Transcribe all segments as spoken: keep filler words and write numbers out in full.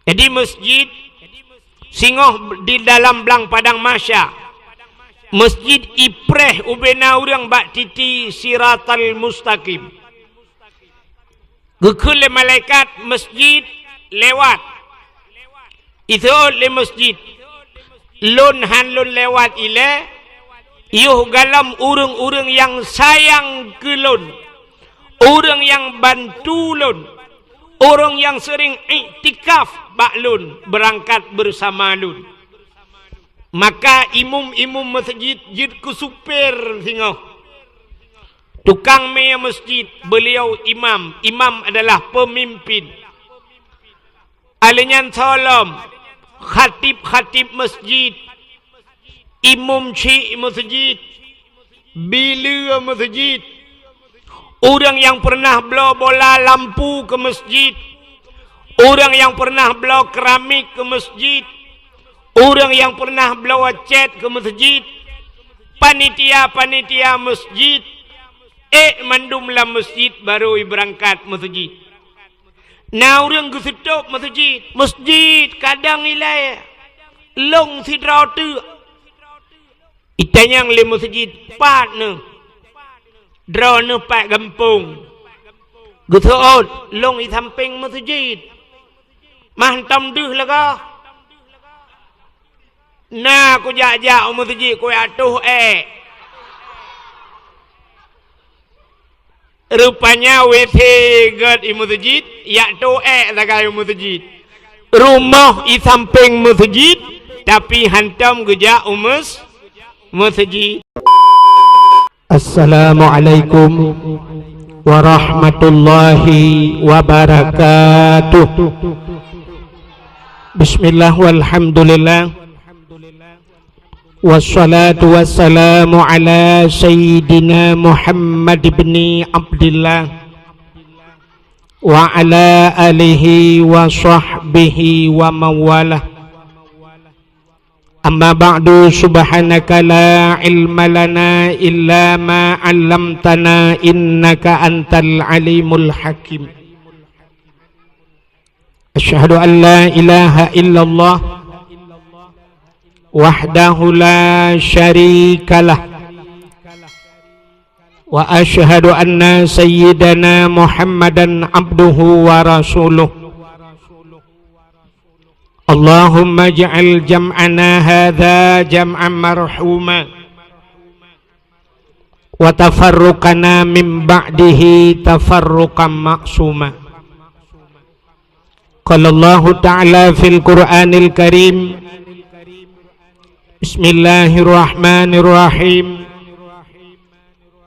Jadi, masjid singoh di dalam blang padang mahsya, masjid ipreh ubena ureuëng bak titi siratal mustaqim. Geukheun lé malaikat, "Masjid lewat." Iseuôt lé masjid, "Lôn han lôn lewat ilée, yoh galom ureuëng-ureuëng nyang sayang keu lôn, ureuëng nyang bantu lôn, ureuëng nyang seuring iktikaf bak lôn, beurangkat beusama lôn." Maka imum-imum masjid jeuet keu supir singoh. Tukang mie masjid, beliau imam. Imam adalah pemimpin. Aleuh nyan soe lom, khatib-khatib masjid, imum chik masjid, bileue masjid, ureuëng nyang peureunah bloe bola lampu keu masjid, ureuëng nyang peureunah bloe keramik keu masjid, ureuëng nyang peureunah bloe cét keu masjid, panitia-panitia masjid, ék mandum lam masjid barô ibeurangkat masjid. Na ureuëng geuseutôb masjid, masjid kadang ilée, lông sidroe teuk. Itanyong lé masjid, "Pat neuh?" "Droeneuh pat gampông." Geuseuôt, "Lông i sampéng masjid." "Mah hantom deuh lagoe?" "Na kujak-jak u masjid kujak toh ék." Rupanya W C gét i masjid, jak toh ék sagai u masjid. Rumoh i sampéng masjid, tapi hantom geujak u mas-, masjid. Assalamualaikum warahmatullahi wabarakatuh. Bismillah walhamdulillah. Wassalatu wassalamu ala sayyidina Muhammad ibni Abdillah wa ala alihi wa sahbihi wa mawalah. Amma ba'du, subhanaka la ilma lana illa ma 'allamtana innaka antal alimul hakim. Asyhadu an la ilaha illallah wahdahu la syarikalah, wa asyhadu anna sayyidana Muhammadan abduhu wa rasuluh. Allahumma ij'al jam'ana hadza jam'an marhuma, wa tafarruqana min ba'dihi tafarruqan ma'suma. Qala Allahu Ta'ala fil Qur'anil Karim, Bismillahirrahmanirrahim.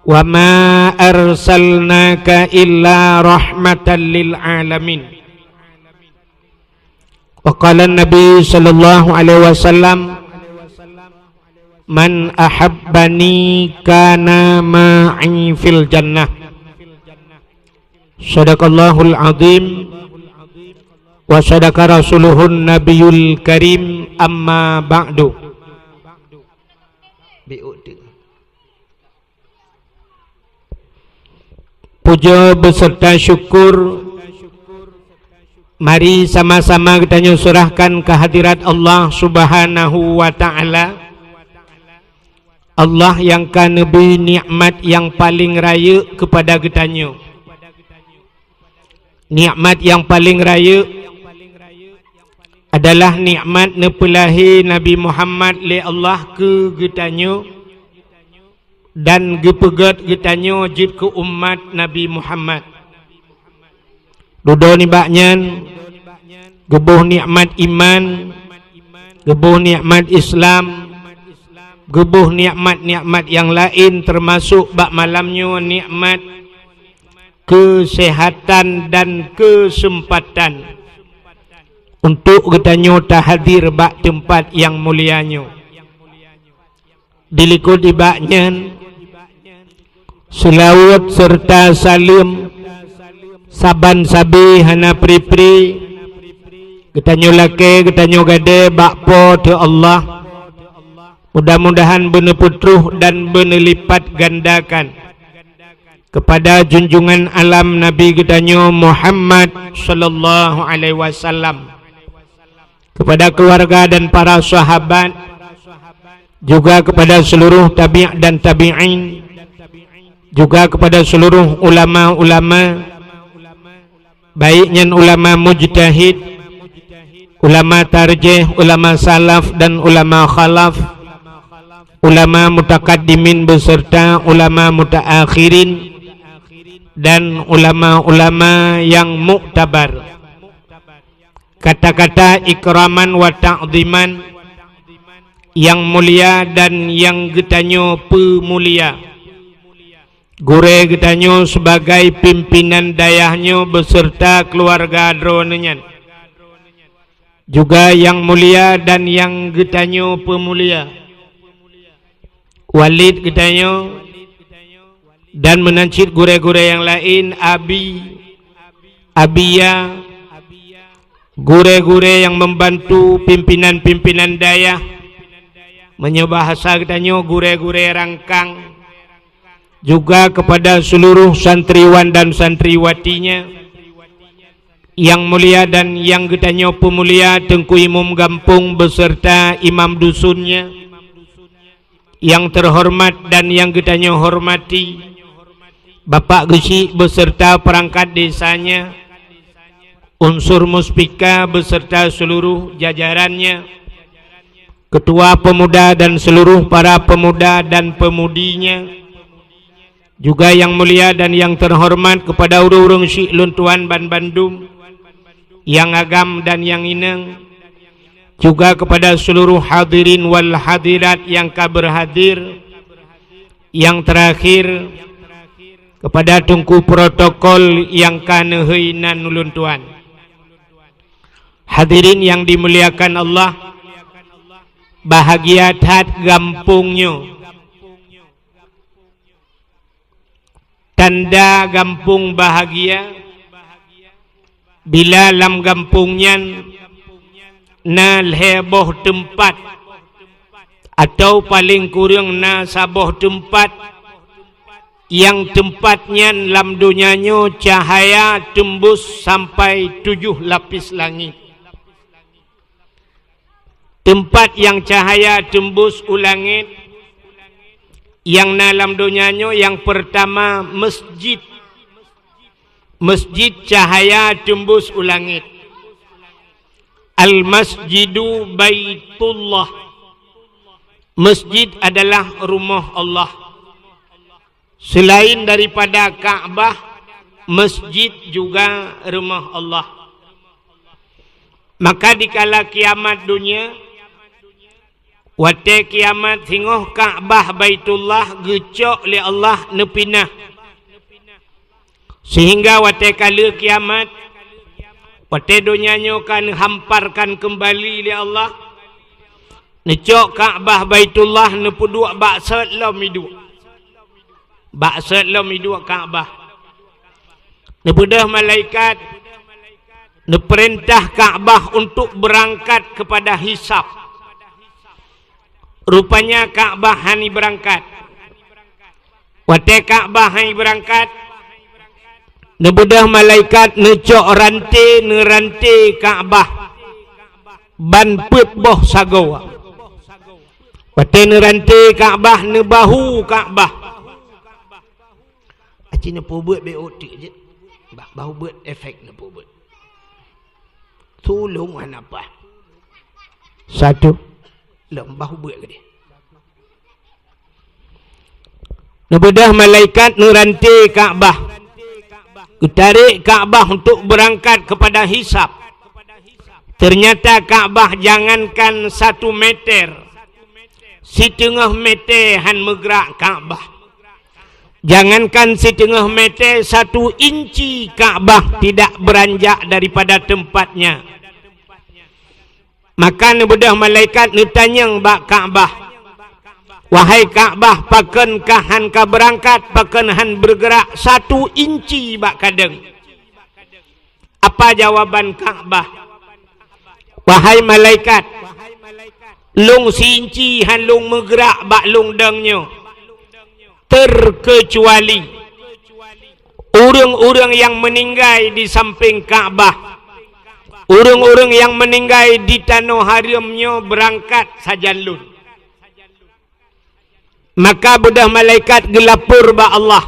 Wa ma arsalnaka illa rahmatan lil alamin. Wa qala Nabi sallallahu alaihi wasallam, "Man ahabbani kana ma'i fil jannah." Sadaqallahul azim wa sadaqa rasuluhun nabiyul karim, amma ba'du. Puja beserta syukur mari sama-sama geutanyoe seurahkan kehadirat Allah Subhanahu wa Ta'ala. Allah nyang ka neubri nikmat nyang paleng rayeuk keupada geutanyoe. Nikmat nyang paleng rayeuk adalah nikmat neupeulahé Nabi Muhammad lé Allah keu geutanyoe dan geupeugét geutanyoe jeuet keu umat Nabi Muhammad. Dudoe nibak nyan, geuboh nikmat iman, geuboh nikmat Islam, geuboh nikmat-nikmat nyang laén, teumasok bak malam nyoe nikmat keuseuhatan dan keuseumpatan untuk geutanyoe tahadir bak teumpat nyang mulia nyoe. Dilikot nibak nyan, seulaweuet seureuta saleuem saban sabe hana pri-pri geutanyoe lakée, geutanyoe gadée bak Po teu Allah. Mudah-mudahan beuneupeutroh dan beuneulipat gandakan keupada junjungan alam Nabi geutanyoe Muhammad sallallahu alaihi wasallam. kepada keluarga dan para sahabat, juga kepada seluruh tabi' dan tabi'in, juga kepada seluruh ulama-ulama, baik nyan ulama mujtahid, ulama tarjih, ulama salaf dan ulama khalaf, ulama mutakaddimin beserta ulama mutaakhirin, dan ulama-ulama yang muktabar. Kata-kata ikraman wa ta'ziman, yang mulia dan yang geutanyoe peumulia. Gurée geutanyoe sebagai pimpinan dayah nyoe beserta keluarga droeneuh nyan. Juga yang mulia dan yang geutanyoe peumulia. Walid geutanyoe dan meunan cit gurée-gurée nyang laén, Abi, Abiya, gurée-gurée nyang membantu pimpinan-pimpinan dayah, meunyoe bahasa geutanyoe gurée-gurée rangkang, juga kepada seluruh santriwan dan santriwatinya, yang mulia dan yang geutanyoe peumulia Teungku Imum Gampông beserta imam dusunnya, yang terhormat dan yang geutanyoe hormati, Bapak Geuchik beserta perangkat desanya, unsur muspika beserta seluruh jajarannya, ketua pemuda dan seluruh para pemuda dan pemudinya, juga yang mulia dan yang terhormat kepada ureuëng-ureuëng syik lôn tuan ban bandum, yang agam dan yang inong, juga kepada seluruh hadirin wal hadirat yang ka berhadir, yang terakhir kepada teungku protokol yang ka neuhôi nan ulôn tuan. Hadirin yang dimuliakan Allah, bahagia that gampông nyoe. Tanda gampông bahagia, bila lam gampông nyan na lhée boh teumpat, atau paleng kureueng na saboh teumpat, nyang teumpat nyan lam donya nyoe cahaya teumbus sampai tujoh lapis langét. Teumpat nyang cahaya teumbus u langét, nyang na lam donya nyoe nyang peurtama masjid. Masjid cahaya teumbus u langét. Al-Masjidu Baitullah. Masjid adalah rumoh Allah. Selain daripada Ka'bah, masjid juga rumoh Allah. Maka dikala kiamat dunia, watée kiamat singoh Ka'bah Baitullah geucok lé Allah neupinah. Sehingga watée ka lheueh kiamat, watée donya nyoe ka neuhamparkan keumbali lé Allah, neucok Ka'bah Baitullah neupeuduek bak sot lom iduek. Bak sot lom iduek Ka'bah. Neubeudôh malaikat, neupeurintah Ka'bah untuk beurangkat keupada hisab. Rupanya Ka'bah hana beurangkat. Watée Ka'bah hana beurangkat, neubeudôh malaikat neucok ranté, neuranté Ka'bah ban peuet boh sagoe. Watée neuranté Ka'bah, neubahu Ka'bah. Aci neupeubuet bé otik jeuet. Bah, bahu buet efek neupeubuet. Tulông hana paih. Satu. Lom bahu buet keudeh. Neubeudôh malaikat neuranté Ka'bah. Geutarek Ka'bah untuk beurangkat keupada hisab. Ternyata Ka'bah jangankan satu meter, siteungoh meter han meugrak Ka'bah. Jangankan siteungoh meter, satu inci Ka'bah tidak beranjak daripada tempatnya. Maka neubeudôh malaikat neutanyong bak Ka'bah, "Wahai Ka'bah, pakon kah han ka beurangkat, pakon han beureugerak satu inci bak kadeueng?" Apa jawaban Ka'bah? "Wahai malaikat, lôn si inci han lôn meugrak bak lôn dong nyoe, terkecuali ureuëng-ureuëng nyang meuninggai di sampéng Ka'bah, Ureuëng-ureuëng nyang meuninggai di tanoh hareuem nyoe beurangkat sajan lôn. Maka beudôh malaikat geulapor bak Allah,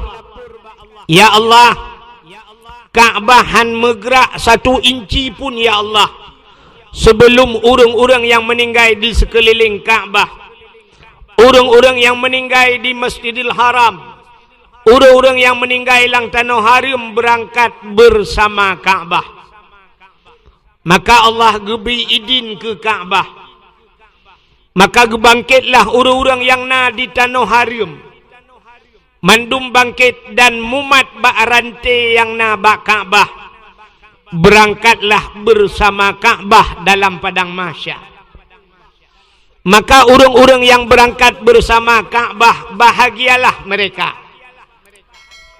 "Ya Allah, Ka'bah han meugrak satu inci pun, ya Allah, sebelum ureuëng-ureuëng nyang meuninggai di seukeulileng Ka'bah, ureuëng-ureuëng nyang meuninggai di Masjidil Haram, ureuëng-ureuëng nyang meuninggai lam tanoh hareuem beurangkat beusama Ka'bah." Maka Allah geubri idin keu Ka'bah. Maka geubangketlah ureuëng-ureuëng nyang na di tanoh hareuem. Mandum bangket dan mumat bak ranté nyang na bak Ka'bah. Beurangkatlah beusama Ka'bah dalam padang mahsyar. Maka ureuëng-ureuëng nyang beurangkat beusama Ka'bah, bahagialah mereka.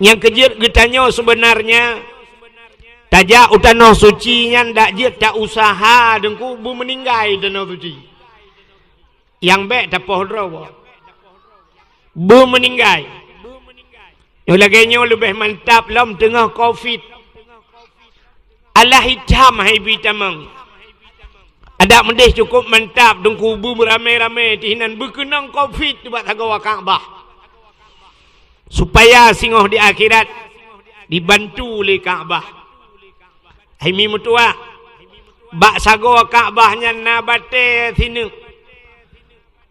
Nyang keujeuet geutanyoe, seubeunarnya, tajak u tanoh suci nyan dak jeuet ta-useuha deungku beumeuninggai tanoh suci. Nyang bék tapoh droe beumeuninggai. Nyoe lagée nyoe leubeh mantap lom teungoh covid. Alah itam hai bi tamong. Adak meudeh cukôp mantap deungku beumeramé-ramé teuh inan beukeunong covid bak sagoe Ka'bah. Supaya singoh di akhirat dibantu lé Ka'bah. Hai mi meutuwah, bak sagoe Ka'bah nyan na batée sineuk.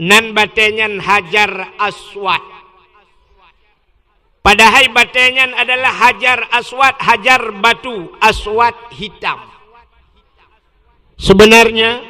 Nan batée nyan Hajar Aswad. Padahai batée nyan adalah Hajar Aswad, hajar batu aswad hitam. Seubeunarnya,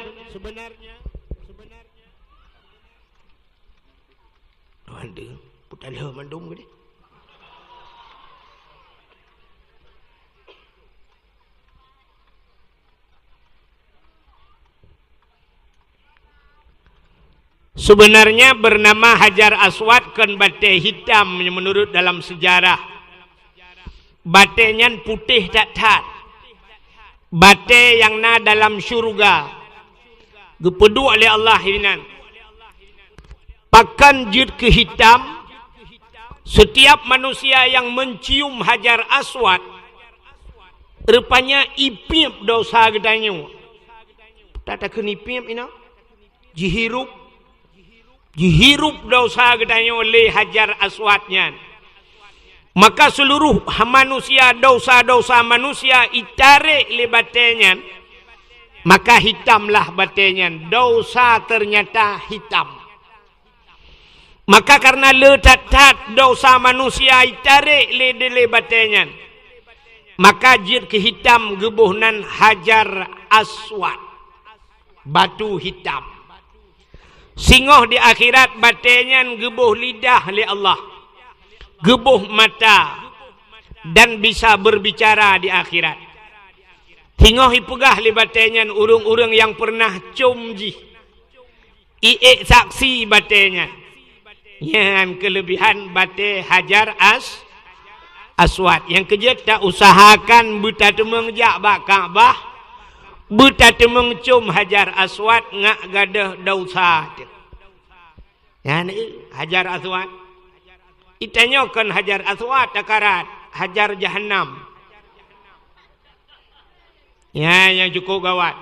Sebenarnya bernama Hajar Aswad kon batée hitam meunurot dalam seujarah. Batée nyan putéh that-that. Batée nyang na dalam syeuruga. Geupeuduek lé Allah inan. Pakon jeuet keu hitam? Setiap manusia yang mencium Hajar Aswad, rupanya ipiep dosa geutanyoe. Takheun ipiep inoe? Jihirup, jihirup dosa geutanyoe lé Hajar Aswad nyan. Maka seluruh manusia, dosa-dosa manusia itarek lé batée nyan, maka hitamlah batée nyan, dosa ternyata hitam. Maka karena le that-that dosa manusia itarek lé dilée batée nyan, maka jeuet keu hitam geuboh nan Hajar Aswad, batu hitam. Singoh di akhirat batée nyan geuboh lidah lé Allah, geuboh mata, dan bisa berbicara di akhirat. Singoh ipeugah lé batée nyan ureuëng-ureuëng nyang peureunah com jih. Iék saksi batée nyan. Nyan keuleubihan batée Hajar As-, Aswad. Nyang keujeuet ta-useuhakan beutateumeung jak bak Ka'bah, beutateumeung com Hajar Aswad ngat gadôh dosa teuh. Nyan, eh, Hajar Aswad. Itanyoe kon Hajar Aswad takarat, Hajar Jahannam. Ya, nyang cukup gawat.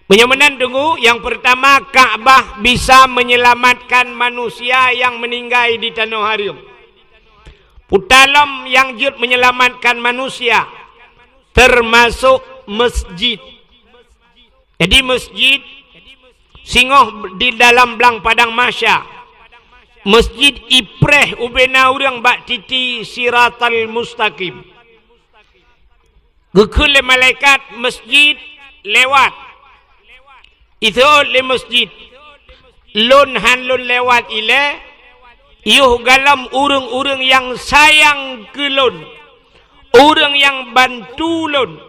Meunyoe meunan tunggu, yang pertama, Ka'bah bisa menyelamatkan manusia yang meninggai di tanoh hareuem. Puta lom nyang jeuet menyelamatkan manusia, termasuk masjid. Jadi masjid singoh di dalam blang padang mahsyar. Masjid ipreh ubena ureuëng bak titi Siratal Mustaqim. Geukheun lé malaikat masjid lewat. Iseuôt lé masjid, "Lôn han lôn lewat ilée, yoh galom ureuëng-ureuëng nyang sayang keu lôn, ureuëng nyang bantu lôn,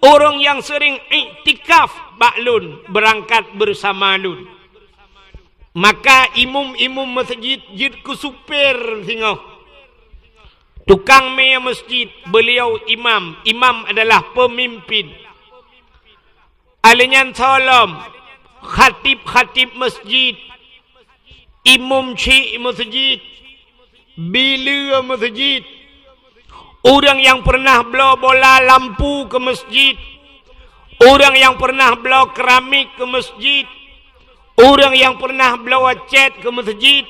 ureuëng nyang seuring iktikaf bak lôn, beurangkat beusama lôn." Maka imum-imum masjid jeuet keu supir singoh. Tukang mé masjid, beliau imam. Imam adalah pemimpin. Alèh nyan soe lom, khatib-khatib masjid, imum chik masjid, bileue masjid, ureuëng nyang peureunah bloe bola lampu keu masjid, Ureuëng nyang peureunah bloe keramik keu masjid, ureuëng nyang peureunah bloe cét keu masjid,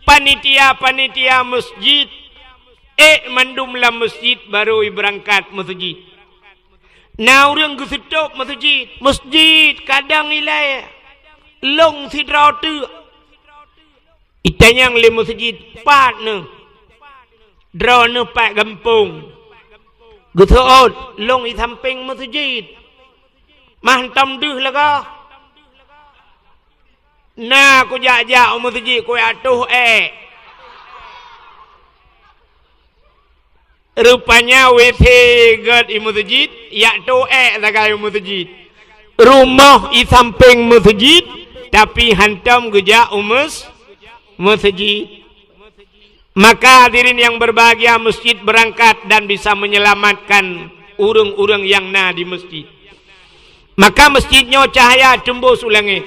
panitia-panitia masjid, ék mandum lam masjid barô ibeurangkat masjid. Na ureuëng geuseutôb masjid, masjid kadang ilée lông sidroe teuk. Itanyong lé masjid, "Pat neuh?" "Droeneuh pat gampông." Geuseuôt, "Lông i sampéng masjid." "Mah hantom deuh lagée?" "Na kujak-jak u masjid kujak toh ék." Rupanya W C gét i masjid, jak toh ék sagai u masjid. Rumoh i sampéng masjid, tapi hantom geujak u mes-, masjid. Maka hadirin yang berbahagia, masjid berangkat dan bisa menyelamatkan ureuëng-ureuëng nyang na di masjid. Maka masjid nyoe cahya teumbôh u langét.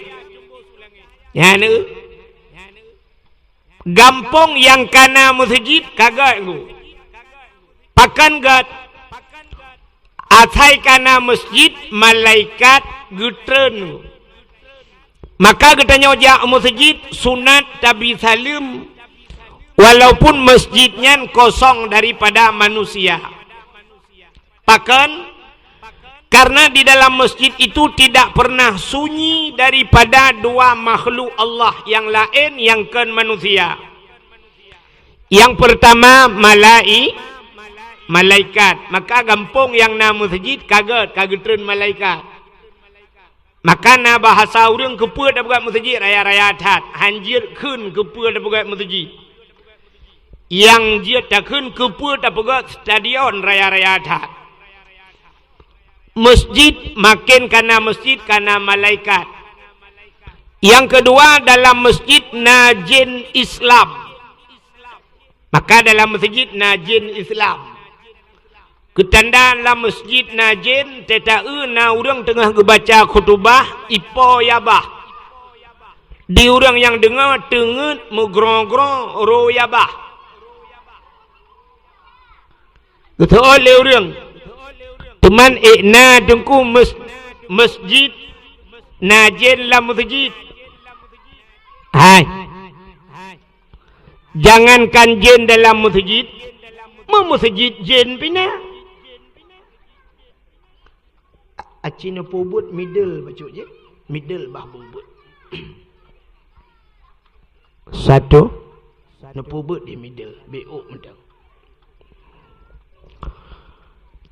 Nyan, gampông nyang ka na masjid ka gét ngu. Pakon gét? Asai ka na masjid, malaikat geutreun ngu. Maka geutanyoe jak u masjid sunat tabi saleuem, walaupun masjid nyan kosong daripada manusia. Pakon? Karena di dalam masjid itu tidak pernah sunyi daripada dua makhluk Allah yang laén nyang kon manusia. Yang pertama, malai-, malaikat. Maka gampông nyang na masjid ka gét, ka geutreun malaikat. Maka na bahasa ureuëng, keupeue tapeugét masjid raya-raya that, han jeuet kheun keupeue tapeugét masjid. Nyang jeuet takheun keupeue tapeugét stadion raya-raya that. Masjid, maken ka na masjid, ka na malaikat. Nyang keudua, dalam masjid na jén Islam. Maka dalam masjid na jén Islam. Keutanda lam masjid na jén, teuta-eu na ureuëng teungoh geubaca khutubah, ipo ya bah. Di ureuëng nyang deungoe teungeut meugroe-groe ro ya bah. Geuseuôt lé ureuëng. Teuma ék na teungku mes-, masjid, na jén lam masjid. Hai. Jangankan jén dalam masjid, meu masjid jén pih na. Aci neupeubuet middle bacut jih, middle bah bubuet. Satu, neupeubuet di middle, B O mantong.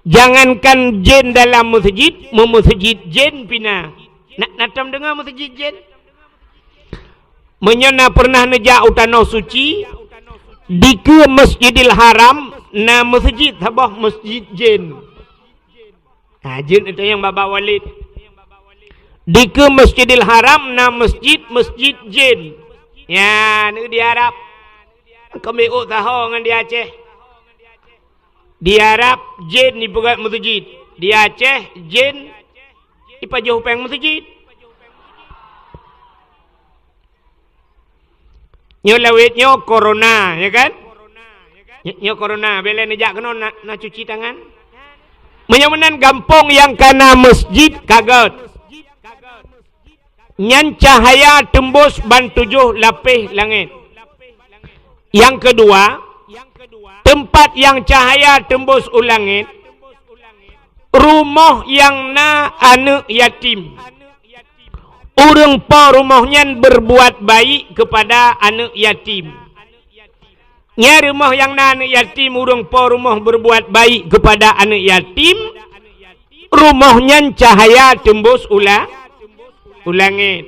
Jangankan jén dalam masjid, meu masjid jén pih na. Na, na tom deungoe masjid jén? Meunyoe na pernah neujak u Tanoh Suci, dikeue Masjidil Haram na masjid saboh masjid jén. Ha, jén itu nyang babah Walid. Dikeue Masjidil Haram na masjid, masjid jén. Nyan di Arab. Keumiuk saho ngon di Aceh. Di Arab jén jipeugét masjid. Di Aceh jén jipajoh péng masjid. Nyoe lawét nyoe corona, ya kan? Nyoe, nyoe corona, bèk lé neujak keunoe na, na cuci tangan. Meunyoe meunan gampông nyang ka na masjid ka gét. Nyan cahaya teumbôh ban tujoh lapéh langét. Nyang keudua, teumpat nyang cahaya teumbôh u langét, rumoh nyang na aneuëk yatim. Ureuëng po rumoh nyan berbuat baik kepada aneuëk yatim. Nyan rumoh nyang na aneuëk yatim, ureuëng po rumoh berbuat baik kepada aneuëk yatim, rumoh nyan cahaya teumbôh u la-, u langét.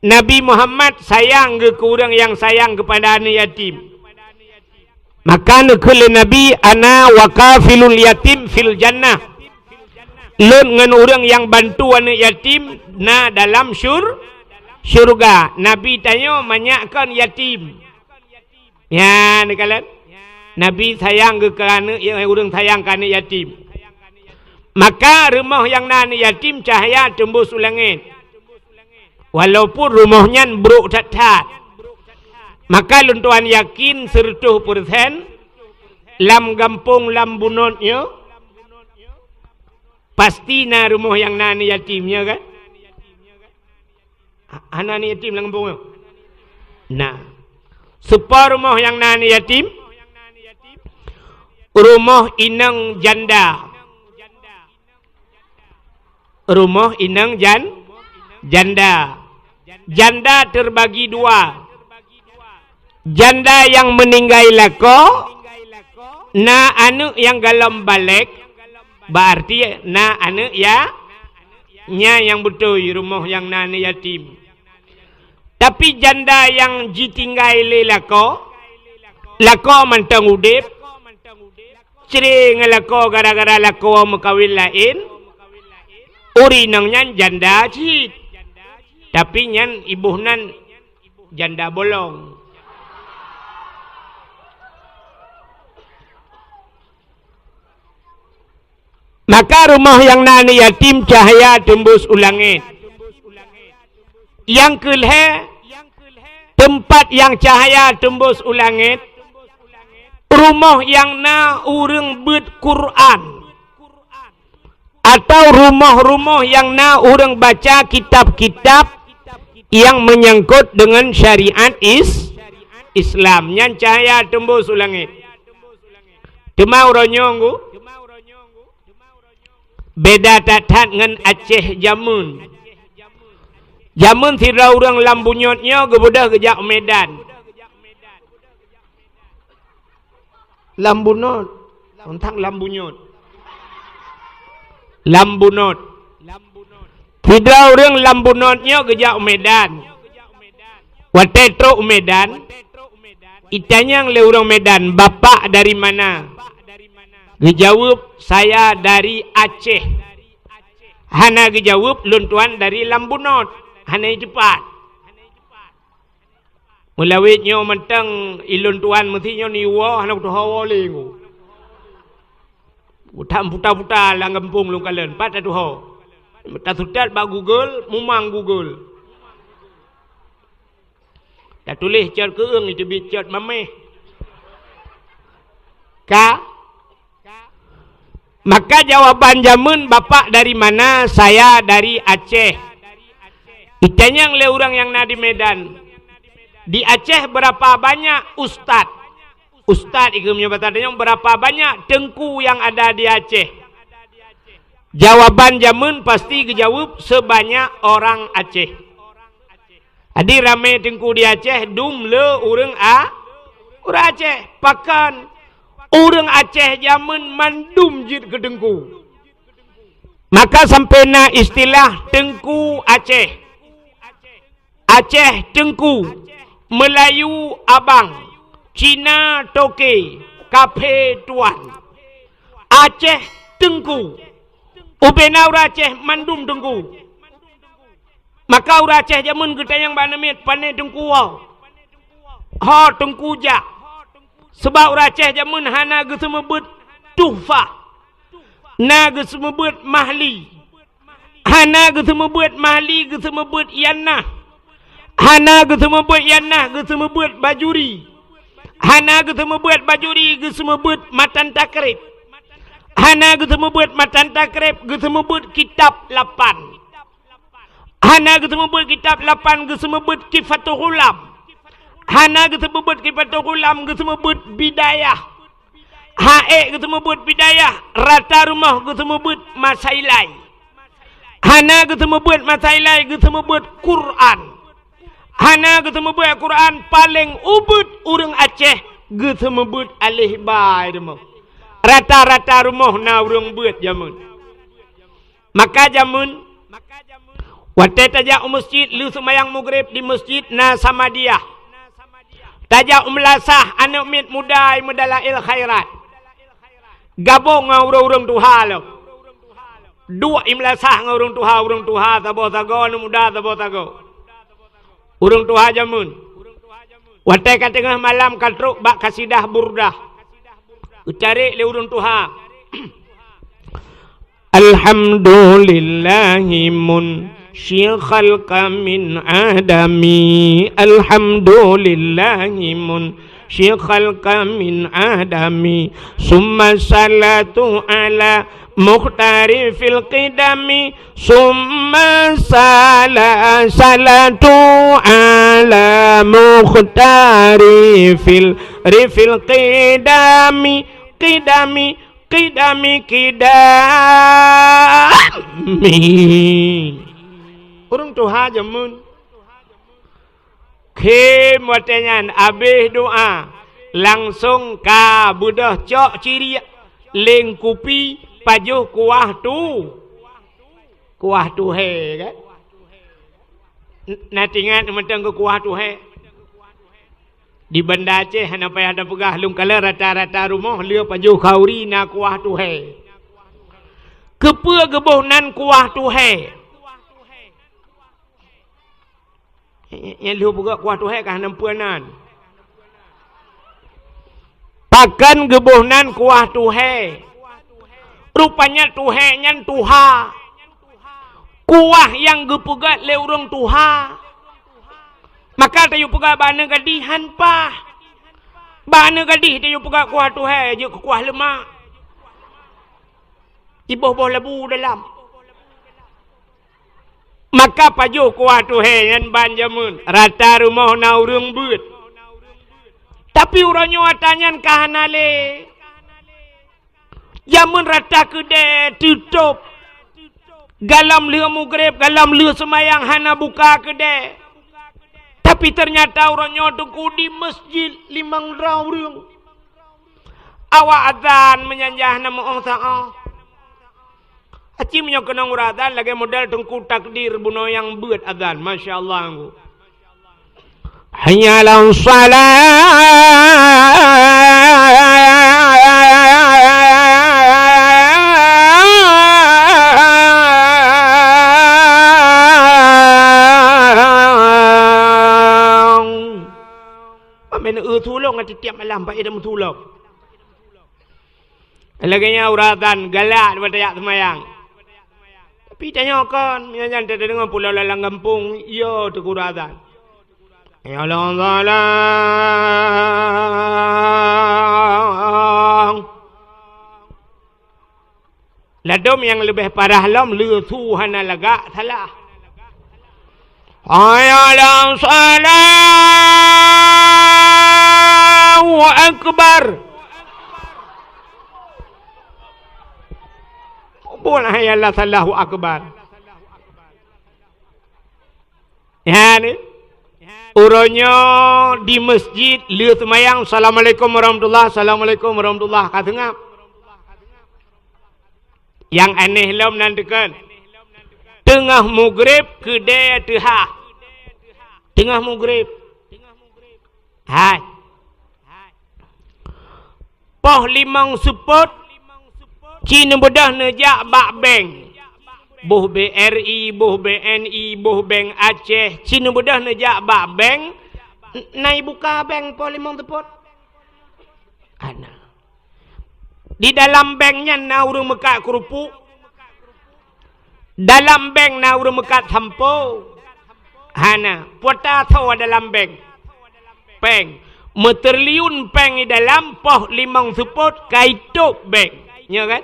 Nabi Muhammad sayang geuh keu ureuëng nyang sayang kepada aneuëk yatim. Maka neukheun lé Nabi, "Ana wa kafilul yatim fil jannah." Lôn ngon ureuëng nyang bantu aneuëk yatim na dalam syur-, syurga. Nabi tanyoe manyak kon yatim. Nyan, neukalon. Nabi sayang geuh keu aneuëk, ya, ureuëng sayang keu aneuëk yatim. Maka rumoh nyang na aneuëk yatim cahya teumbôh u langét. Walaupun rumoh nyan brôk that-that. Maka lôn tuan yakin seureutôh peureusén lam gampông lam bunot nyoe, Pasti na rumoh nyang na aneuk yatim, ya kan? Ha-, hana aneuk yatim lam gampông nyoe? Na. Soe po rumoh nyang na aneuk yatim? Rumoh inong janda. Rumoh inong jan-, janda. Janda terbagi dua. Janda nyang meuninggai lakoe, na aneuk nyang golom balek, berarti na aneuk ya-, nyan nyang beutôi rumoh nyang na aneuk yatim. Tapi janda nyang jitinggai lé lakoe, lakoe mantong udeb, cre ngon lakoe gara-gara lakoe meukawen laén, ureueng inong nyan janda cit. Tapi nyan iboh nan janda bolong. Maka rumoh nyang na aneuk yatim cahya teumbus u langét. Nyang keu lhée, teumpat nyang cahya teumbus u langét, rumoh nyang na ureuëng beuet Quran, atau rumoh-rumoh nyang na ureuëng baca kitab-kitab nyang meunyangkot deungon syariat is-, Islam. Nyan cahya teumbus u langét. Teuma uroe nyoe, beda that-that ngon Aceh jameun. Jameun sidroe ureuëng lam bunyot nyoe geubeudôh geujak u Medan. Lam bunot. Teuntang lam bunyot. Lam bunot. Sidroe ureuëng lam bunot nyoe geujak u Medan. Watée trok u Medan, itanyong lé ureuëng Medan, "Bapak dari mana?" Geujaweueb, "Saya dari Aceh." Hana geujaweueb, "Lôn tuan dari lam bunot." Hana jiteupat. Meulawét nyoe mantong ilôn tuan meusi nyoe niwoe hana kutuho woe lé nyoe. Utam puta-puta lam gampông lôn kalon, pat tatuho. Tasutat bak Google, mumang Google. Tatuléh cot keueung, iteubiet cot maméh. Ka? Maka jawaban jameun, "Bapak dari mana?" "Saya dari Aceh." Itanyong lé ureuëng nyang na di Medan, "Di Aceh berapa banyak ustaz?" Ustaz ikeu meunyoe basa tanyong, "Berapa banyak teungku yang ada di Aceh?" Jawaban jameun pasti geujaweueb, "Sebanyak orang Aceh." Jadi ramé teungku di Aceh dum le ureuëng a-, ureuëng Aceh. Pakon? Ureuëng Aceh jameun mandum jeuet keu teungku. Maka sampai na istilah Teungku Aceh. Aceh Teungku, Meulayu Abang, Cina Toke, Kaphé Tuan. Aceh Teungku. Ubena ureuëng Aceh mandum teungku. Maka ureuëng Aceh jameun geutanyong bak aneuk miet, "Pane teungku woe?" "Ho teungku jak." Sabab ureuëng Aceh jameun hana geuseumeubeuet tuhfah, na geuseumeubeuet mahli. Hana geuseumeubeuet mahli, geuseumeubeuet yannah. Hana geuseumeubeuet yannah, geuseumeubeuet bajuri. Hana geuseumeubeuet bajuri, geuseumeubeuet matan takrib. Hana geuseumeubeuet matan takrib, geuseumeubeuet kitab lapan. Hana geuseumeubeuet kitab lapan, geuseumeubeuet Kifatul Ghulam. Hana geuseumeubeuet Kifatul Ghulam, geuseumeubeuet Bidayah. Hana geuseumeubeuet Bidayah, rata rumoh geuseumeubeuet Masailai. Hana geuseumeubeuet Masailai, geuseumeubeuet Quran. Hana geuseumeubeuet Quran, paleng ubit ureuëng Aceh geuseumeubeuet aleh ba rumoh. Rata-rata rumoh na ureuëng beuet jameun. Maka jameun, watée tajak u meuseujid, lheueh seumayang Maghrib di meuseujid na Samadiyah. Tajak u meulasah aneuk miet muda meudalail khairat. Gabong ngon ureuëng-ureuëng tuha lom. Duek i meulasah ngon ureuëng tuha, ureuëng tuha saboh sagoe, aneuk muda saboh sagoe. Ureuëng tuha jameun. Watée ka teungoh malam ka trok bak kasidah Burdah. Geucarek lé ureuëng tuha. Alhamdulillahi munsyi khalqa min adami. Alhamdulillahi munsyi khalqa min adami. Summa salatu ala Mukhtari fil qidami, summa sala-, salatu ala mukhtari fil qidami, qidami, qidami, qidami. Ureuëng tuha jameun. Khém watée nyan abéh doá, langsong ka beudôh cok ciriek, leng kupi, pajoh kuah tu, kuah tuhée, kan? N-, na teuingat mantong keu kuah tuhée? Di Banda Aceh hana payah tapeugah, lôn kalon rata-rata rumoh le pajoh khauri na kuah tuhée. Keupeue geuboh nan kuah tuhée? Nyang lheueh peugah kuah tuhée ka hana peue nan. Pakon geuboh nan kuah tuhée? Rupanya tuhée nyan tuha. Kuah nyang geupeugét lé ureuëng tuha. Maka tayue peugah bak aneuk gadih han paih. Bak aneuk gadih tayue peugah kuah tuhée jeuet keu kuah leumak. Iboh-boh labu dalam. Maka pajoh kuah tuhée nyan ban jameun, rata rumoh na ureuëng beuet. Tapi uroe nyoe ata nyan ka hana lé. Jameun rata keudée teutôb. Galom lheueh mugreb, galom lheueh seumayang hana buka keudée. Tapi teunyata uroe nyoe teungku di meuseujid limong droe ureuëng. Awak azan meunyan jah na meuoh saoh. Aci meunyoe keunong urat azan lagée model teungku takdir bunoe nyang beuet azan, masya Allah ngku. Hayya 'alas shalah. Amin, eu tulông tiep-tiep malam, bak idam tulông. Lagée nyan urat azan galak daripada jak seumayang. Tapi tanyoe kon, meunyoe nyan tadeungoe pulo lam gampông, yo teugura azan. Ya Allah, salam. Ladom nyang leubeh parah lom, le su hana lagak salah. Hayya 'alas shalah, Allahu akbar. Bukan hayya 'alas shalah, Allahu akbar. Ya ni. Uroe nyoe di meuseujid le seumayang, "Assalamualaikum warahmatullah, assalamualaikum warahmatullah," ka seungab. Nyang aneh lom nan teukon. Teungoh mugreb keudée teuhah. Teungoh mugreb. Hai. Poh limong seupôt, ci neubeudôh neujak bak bank. Boh B R I, boh B N I, boh Bank Aceh, ci neubeudôh neujak bak bank, n-, na ibuka bank poh limong seupôt. Hana. Di dalam bank nyan na ureuëng meukat keurupuek. Dalam bank na ureuëng meukat sampo. Hana, peue ata tho dalam bank. Péng. Meutriliun péng di dalam, poh limong seupôt ka itôb bank. Nyo kan?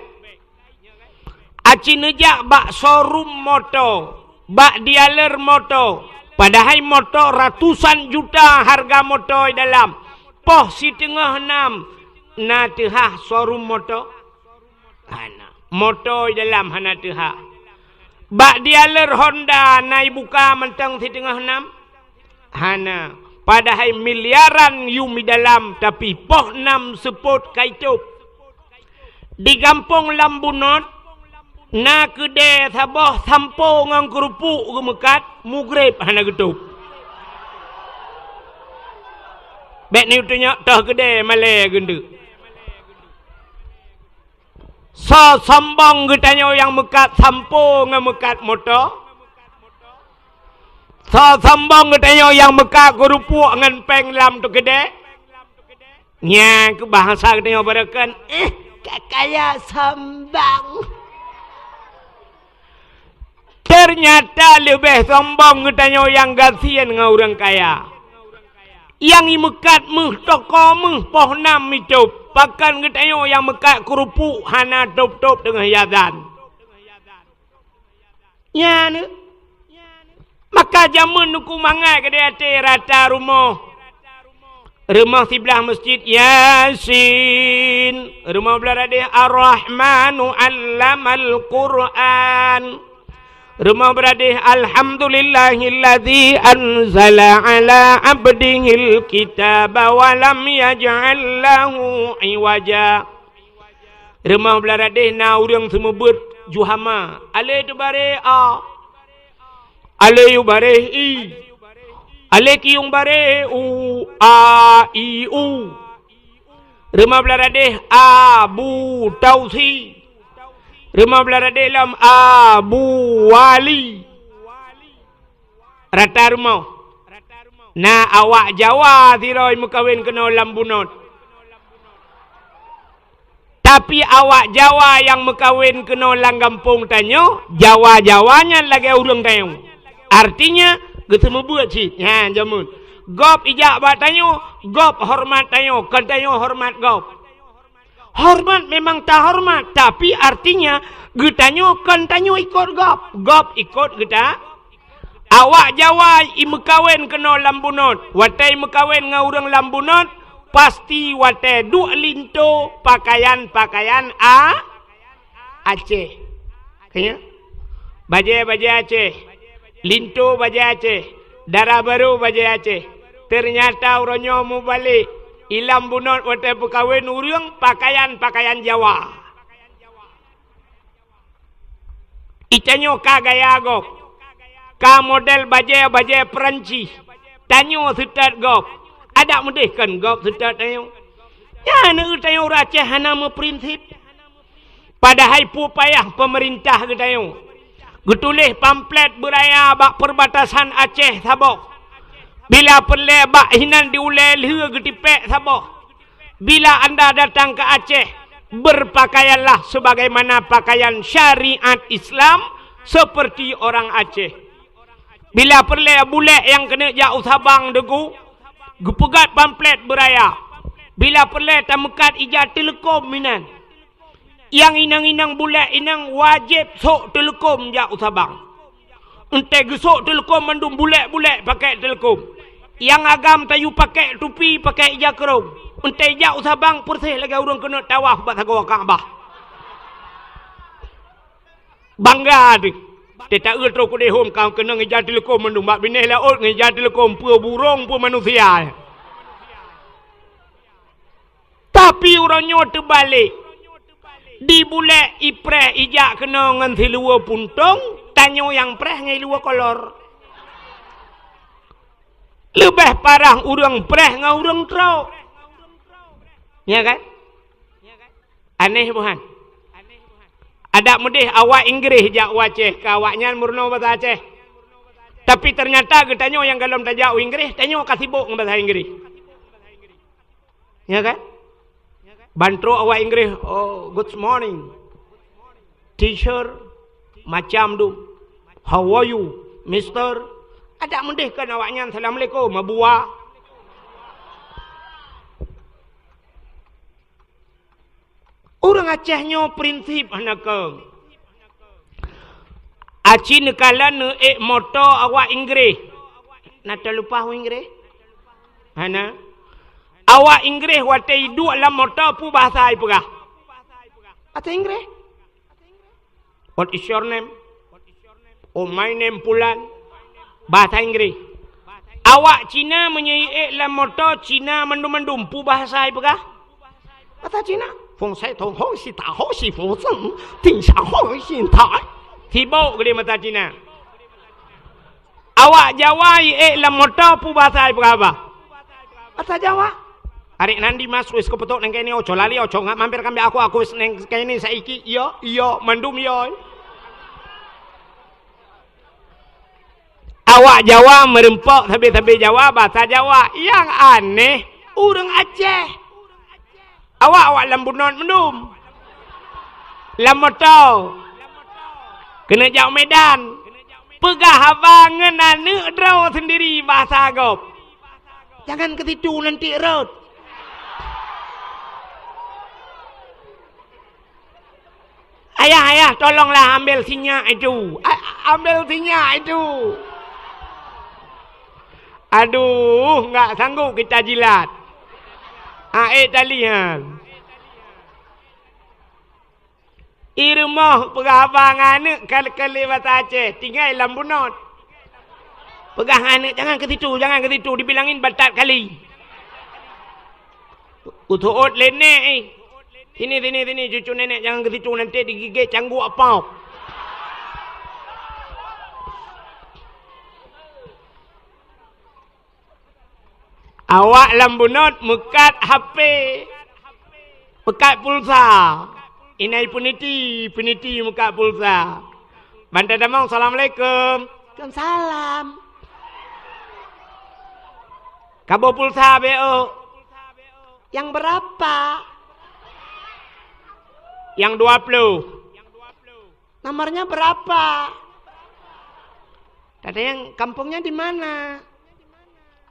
Aci neujak bak showroom moto, bak dealer moto. Padahai moto ratusan juta harga moto di dalam. Poh siteungoh nam na teuhah showroom moto. Hana. Moto di dalam hana teuhah. Bak dealer Honda na ibuka mantong siteungoh nam? Hana. Padahai miliaran yum di dalam, tapi poh nam seupôt ka itôb. Di gampông lam bunot, na keudée saboh sampo ngon keurupuek geumeukat, mugreb hana geutôb. Bék ni tunyok toh keudée malée geundeuk. Soe sombong geutanyoe nyang meukat sampo ngon meukat moto? Soe sombong geutanyoe nyang meukat keurupuek ngon péng lam teukeudée? Nyan keu bahasa geutanyoe barokon, eh, ka kaya sombong. Teunyata leubeh sombong geutanyoe nyang gasien ngon ureuëng kaya. Nyang imeukat méuh toko méuh poh nam itôb. Pakon geutanyoe nyang meukat keurupuk hana tôb-tôb teungoh azan. Nyan. Maka jameun Teungku mangat keudéh até rata rumoh. Rumoh siblah masjid Yasin, rumoh blah radeh Ar-Rahmanu 'allamal Qur'an. Rumoh blah radeh Alhamdulillahilladzi anzala 'ala 'abdihil kitaba wa lam yaj'al lahu 'iwaja. Rumoh blah radeh na ureuëng seumeubeuet ju hama, alé teubareh a, alé yue bareh i, alé kiyong bareh u, a, i, u. Rumoh blah radeh Abu Tausi. Rumoh blah radeh lom Abu Wali. Rata rumoh. Na awak Jawa sidroe meukawen keunoe lam bunot. Tapi awak Jawa nyang meukawen keunoe lam gampông tanyoe, Jawa-Jawa nyan lagée ureuëng tanyoe. Artinya, geuseumeubeuet cit. Nyan jameun. Gob ijak bak tanyoe, gob horeumat tanyoe, kon tanyoe horeumat gob. Horeumat memang tahoreumat, tapi artinya geutanyoe kon tanyoe ikot gob, gob ikot geuta. Awak Jawa imeukawen keunoe lam bunot, watée imeukawen ngon ureuëng lam bunot, pasti watée duek linto pakaian-pakaian a, Aceh. Kanya? Bajée-bajée Aceh, linto bajée Aceh, dara barô bajée Aceh. Teunyata uroe nyoe mubalek, i lam bunot watée peukawen ureuëng pakaian-pakaian Jawa. Itanyoe ka gaya gob, ka model bajée-bajée Peurancih, tanyoe seutôt gob. Adak meudeh kon gob seutôt tanyoe. Nyan ureuëng tanyoe ureuëng Aceh hana meuprinsip. Padahai peue payah peumeurintah geutanyoe geutuléh pamflet beuraya bak peurbatasan Aceh saboh. Bila peureulée bak hinan di ulée lheueh geutipék saboh. Bila anda datang ke Aceh, berpakaianlah sebagaimana pakaian syariat Islam seperti orang Aceh. Bila peureulée bulek nyang keuneuk jak u Sabang Teungku, geupeugét pamflet beuraya. Bila peureulée tameukat ija teuleukom inan. Nyang inong-inong bulek inong wajéb sôk teuleukom jak u Sabang. Eunteuk geusôk teuleukom mandum bulek-bulek pakék teuleukom. Nyang agam tayue pakék tupi, pakék ija keurong. Eunteuk jak u Sabang peureuseh lagée ureuëng keuneuk tawaf bak sagoe Ka'bah. Bangga teuh. Teuta eu trok keudeh hom ka keunong ija teuleukom mandum bak binéh laôt ngon ija teuleukom peue burông peue manusia. Tapi uroe nyoe teubalek. Di bulek ipreh ijak keunoe ngon siluweue puntông, tanyoe nyang preh ngon luweue kolor. Leubeh parah ureuëng preh ngon ureuëng trok. Ya kan? Aneh buhan. Adak meudeh awak Inggréh jak u Aceh, keu awaknyan meurunoe basa Aceh. Tapi teunyata geutanyoe nyang gohlom tajak u Inggréh, tanyoe ka sibok ngon basa Inggréh. Ya kan? Ban trok awak Inggréh, "Oh, good morning, teacher," macam tu. "How are you, mister?" Adak meudeh kon awaknyan, "Assalamualaikum, Abu Wa." Ureuëng Aceh nyoe prinsip hana keu. Aci neukalon neuék moto awak Inggréh. Na talupa awak Inggréh? Hana. Awak Inggréh watée iduek lam moto peue bahasa ipeugah? Bahasa Inggréh. "What is your name?" "Oh, my name Pulan." Bahasa Inggréh. Awak Cina meunyoe iék lam moto Cina mandum-mandum peue bahasa ipeugah? Bahasa Cina. "Feng sai tong ho si ta ho si feng seng, ting sha ho si tai." Sibok geude mata Cina. Awak Jawa iék lam moto peue bahasa ipeugah? Bahasa Jawa. "Arék nandi mas wis keupeutôk nang kainé oco lali oco ngat mampir kambek aku aku wis nang kainé saiki iyo iyo mandum iyo." Awak Jawa meureumpok sabe-sabe Jawa bahasa Jawa. Nyang aneh ureuëng Aceh. Awak-awak lam bunot mandum. Lam moto. Keuneuk jak u Medan. Peugah haba ngon aneuëk droe sendiri bahasa gob. Jangan ke situ nanti rot. "Ayah, ayah, tolonglah ambil sinyak itu. A-, ambil sinyak itu." Aduh, nggak sanggup kita jilat. Ae tali nyan. I rumoh peugah haba ngon aneuk ka lé basa Aceh, tinggai lam bunot. Peugah ngon aneuk, "Jangan ke situ, jangan ke situ, dibilangin batat kali." Useuôt lé nèk, eh. "Sini, sini, sini, cucu nenek, jangan ke situ, nanti digigit cangguek apau." Awak lam bunot meukat H P, meukat pulsa. Inai peuniti, peuniti meukat pulsa. Ban tatamong, "Assalamualaikum." "Waalaikumsalam." Kaboh pulsa beu. "Yang berapa?" "Yang dua puluh." "Nomornya berapa?" "Tadi yang kampungnya di mana?"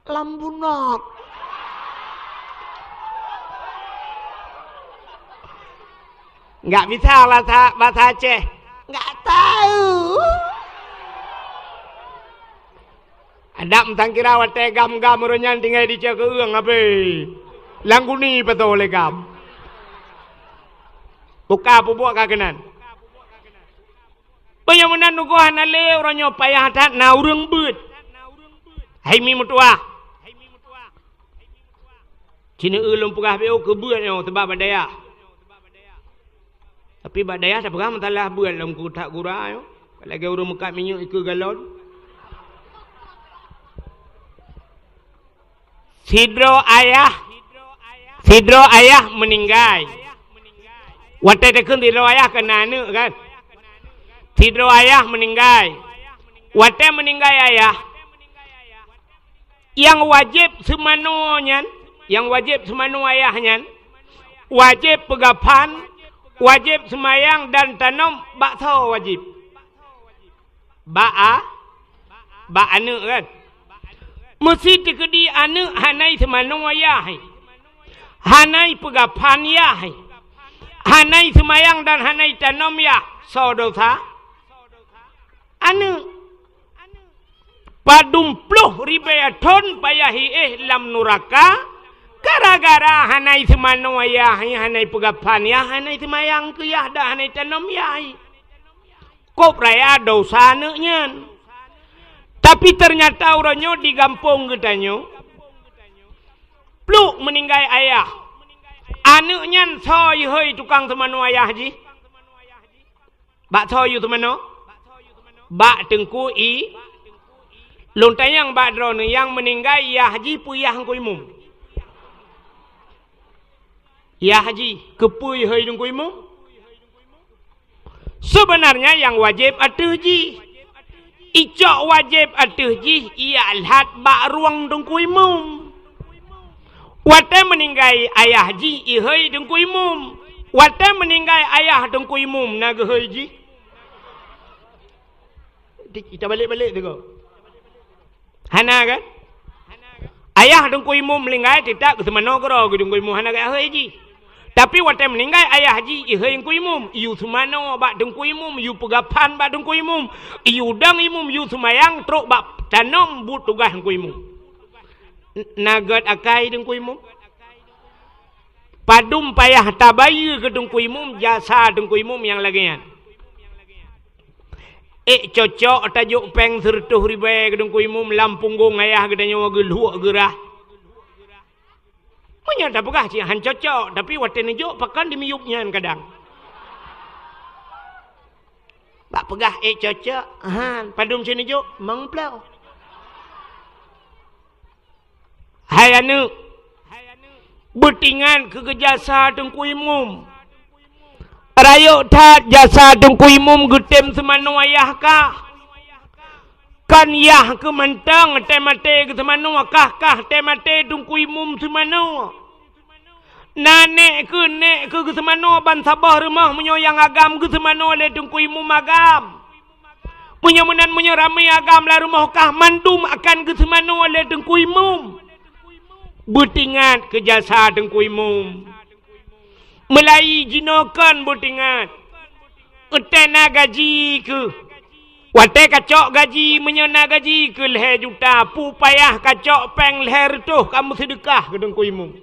"Lam bunot." Nggak bisa bahasa, bahasa Aceh. Nggak tahu. Adak meusangkira watèe gam-gam ureueng nyan tinggai di cok keueung abéh. Lam guni peutoh lé gam. Buka peubuet ka keunan. Meunyoe meunan tugoh hana lé, uroe nyoe payah that na ureueng beuet. Hai mi meutuah. Sineuk lôn peugah beu keu beuet nyoe, sabab bak dayah. Tapi bak dayah tapeugah meusalah beuet lom keu that gura nyoe. Lagèe ureueng meukat minyeuk ikeue galon. Sidroe ayah, sidroe ayah meuninggai. Watèe takheun sidroe ayah ka na aneuk kan? Sidroe ayah meuninggai. Watèe meuninggai ayah, nyang wajéb seumanoe nyan, nyang wajéb seumanoe ayah nyan, wajéb peugaphan, wajéb seumayang dan tanom bak soe wajéb? Bak a-, bak aneuk kan? Meusi teukeudi aneuk hana iseumanoe yah, hana ipeugaphan yah, hana iseumayang dan hana itanom yah, soe dosa? Aneuk. Padum ploh ribèe thon payah iéh lam nuraka, gara-gara hana iseumanoe yah, hana ipeugaphan yah, hana iseumayang keu yah, dan hana itanom yah. Kôb raya dosa aneuk nyan. Tapi teunyata uroe nyoe di gampông geutanyoe, pluek meuninggai ayah. Aneuk nyan soe ihôi tukang seumanoe ayah jih? Bak soe yue seumanoe? Bak Teungku I-, lôn tanyong bak droeneuh, nyang meuninggai yah jih peue yah Teungku Imum? Yah jih, keupeue ihôi Teungku Imum? Seubeunarnya nyang wajéb ateueh jih. Icok wajéb ateueh jih, iyak lhat bak rueng Teungku Imum. Watèe meuninggai ayah jih ihôi Teungku Imum. Watèe meuninggai ayah Teungku Imum na geuhôi jih. Di-, ita balek-balek tu ko. Hana kan? Ayah Teungku Imum meuninggai, teutab geuseumanoe keudroe keu Teungku Imum, hana geuhôi jih. Tapi watèe meuninggai ayah jih, ihôi Teungku Imum, yue seumanoe bak Teungku Imum, yue peugaphan bak Teungku Imum, yue dong Imum, yue seumayang trok bak tanom buet tugaih Teungku Imum. N-, na gèt akai Teungku Imum? Padum payah tabayeue keu Teungku Imum jasa Teungku Imum nyang lagèe nyan. Ék cocok tajok péng sireutôh ribèe keu Teungku Imum lam punggong ayah geutanyoe geuluek geurah. Meunyoe tapeugah cit han cocok, tapi watèe neujok pakon dimiyueb nyan kadang. Bak peugah ék cocok, han, padum cit neujok, limong ploh. Hai aneuk, beutingat keu jasa Teungku Imum. Rayeuk that jasa Teungku Imum geutem seumanoe ayah kah. Kan yah keuh mantong teumaté geuseumanoe, kah-kah teumaté Teungku Imum seumanoe. Na nèk keuh, nèk keuh geuseumanoe ban saboh rumoh, meunyoe nyang agam geuseumanoe lé Teungku Imum agam. Meunyoe meunan, meunyoe ramé agam lam rumoh kah, mandum akan geuseumanoe lé Teungku Imum. Beutingat keu jasa Teungku Imum. Meulayi jinoe kon beutingat. Watée na gaji keuh, watée kacok gaji, meunyoe na gaji keuh lhée juta, peue payah kacok péng lhée reutôh kamoe seudeukah keu Teungku Imum.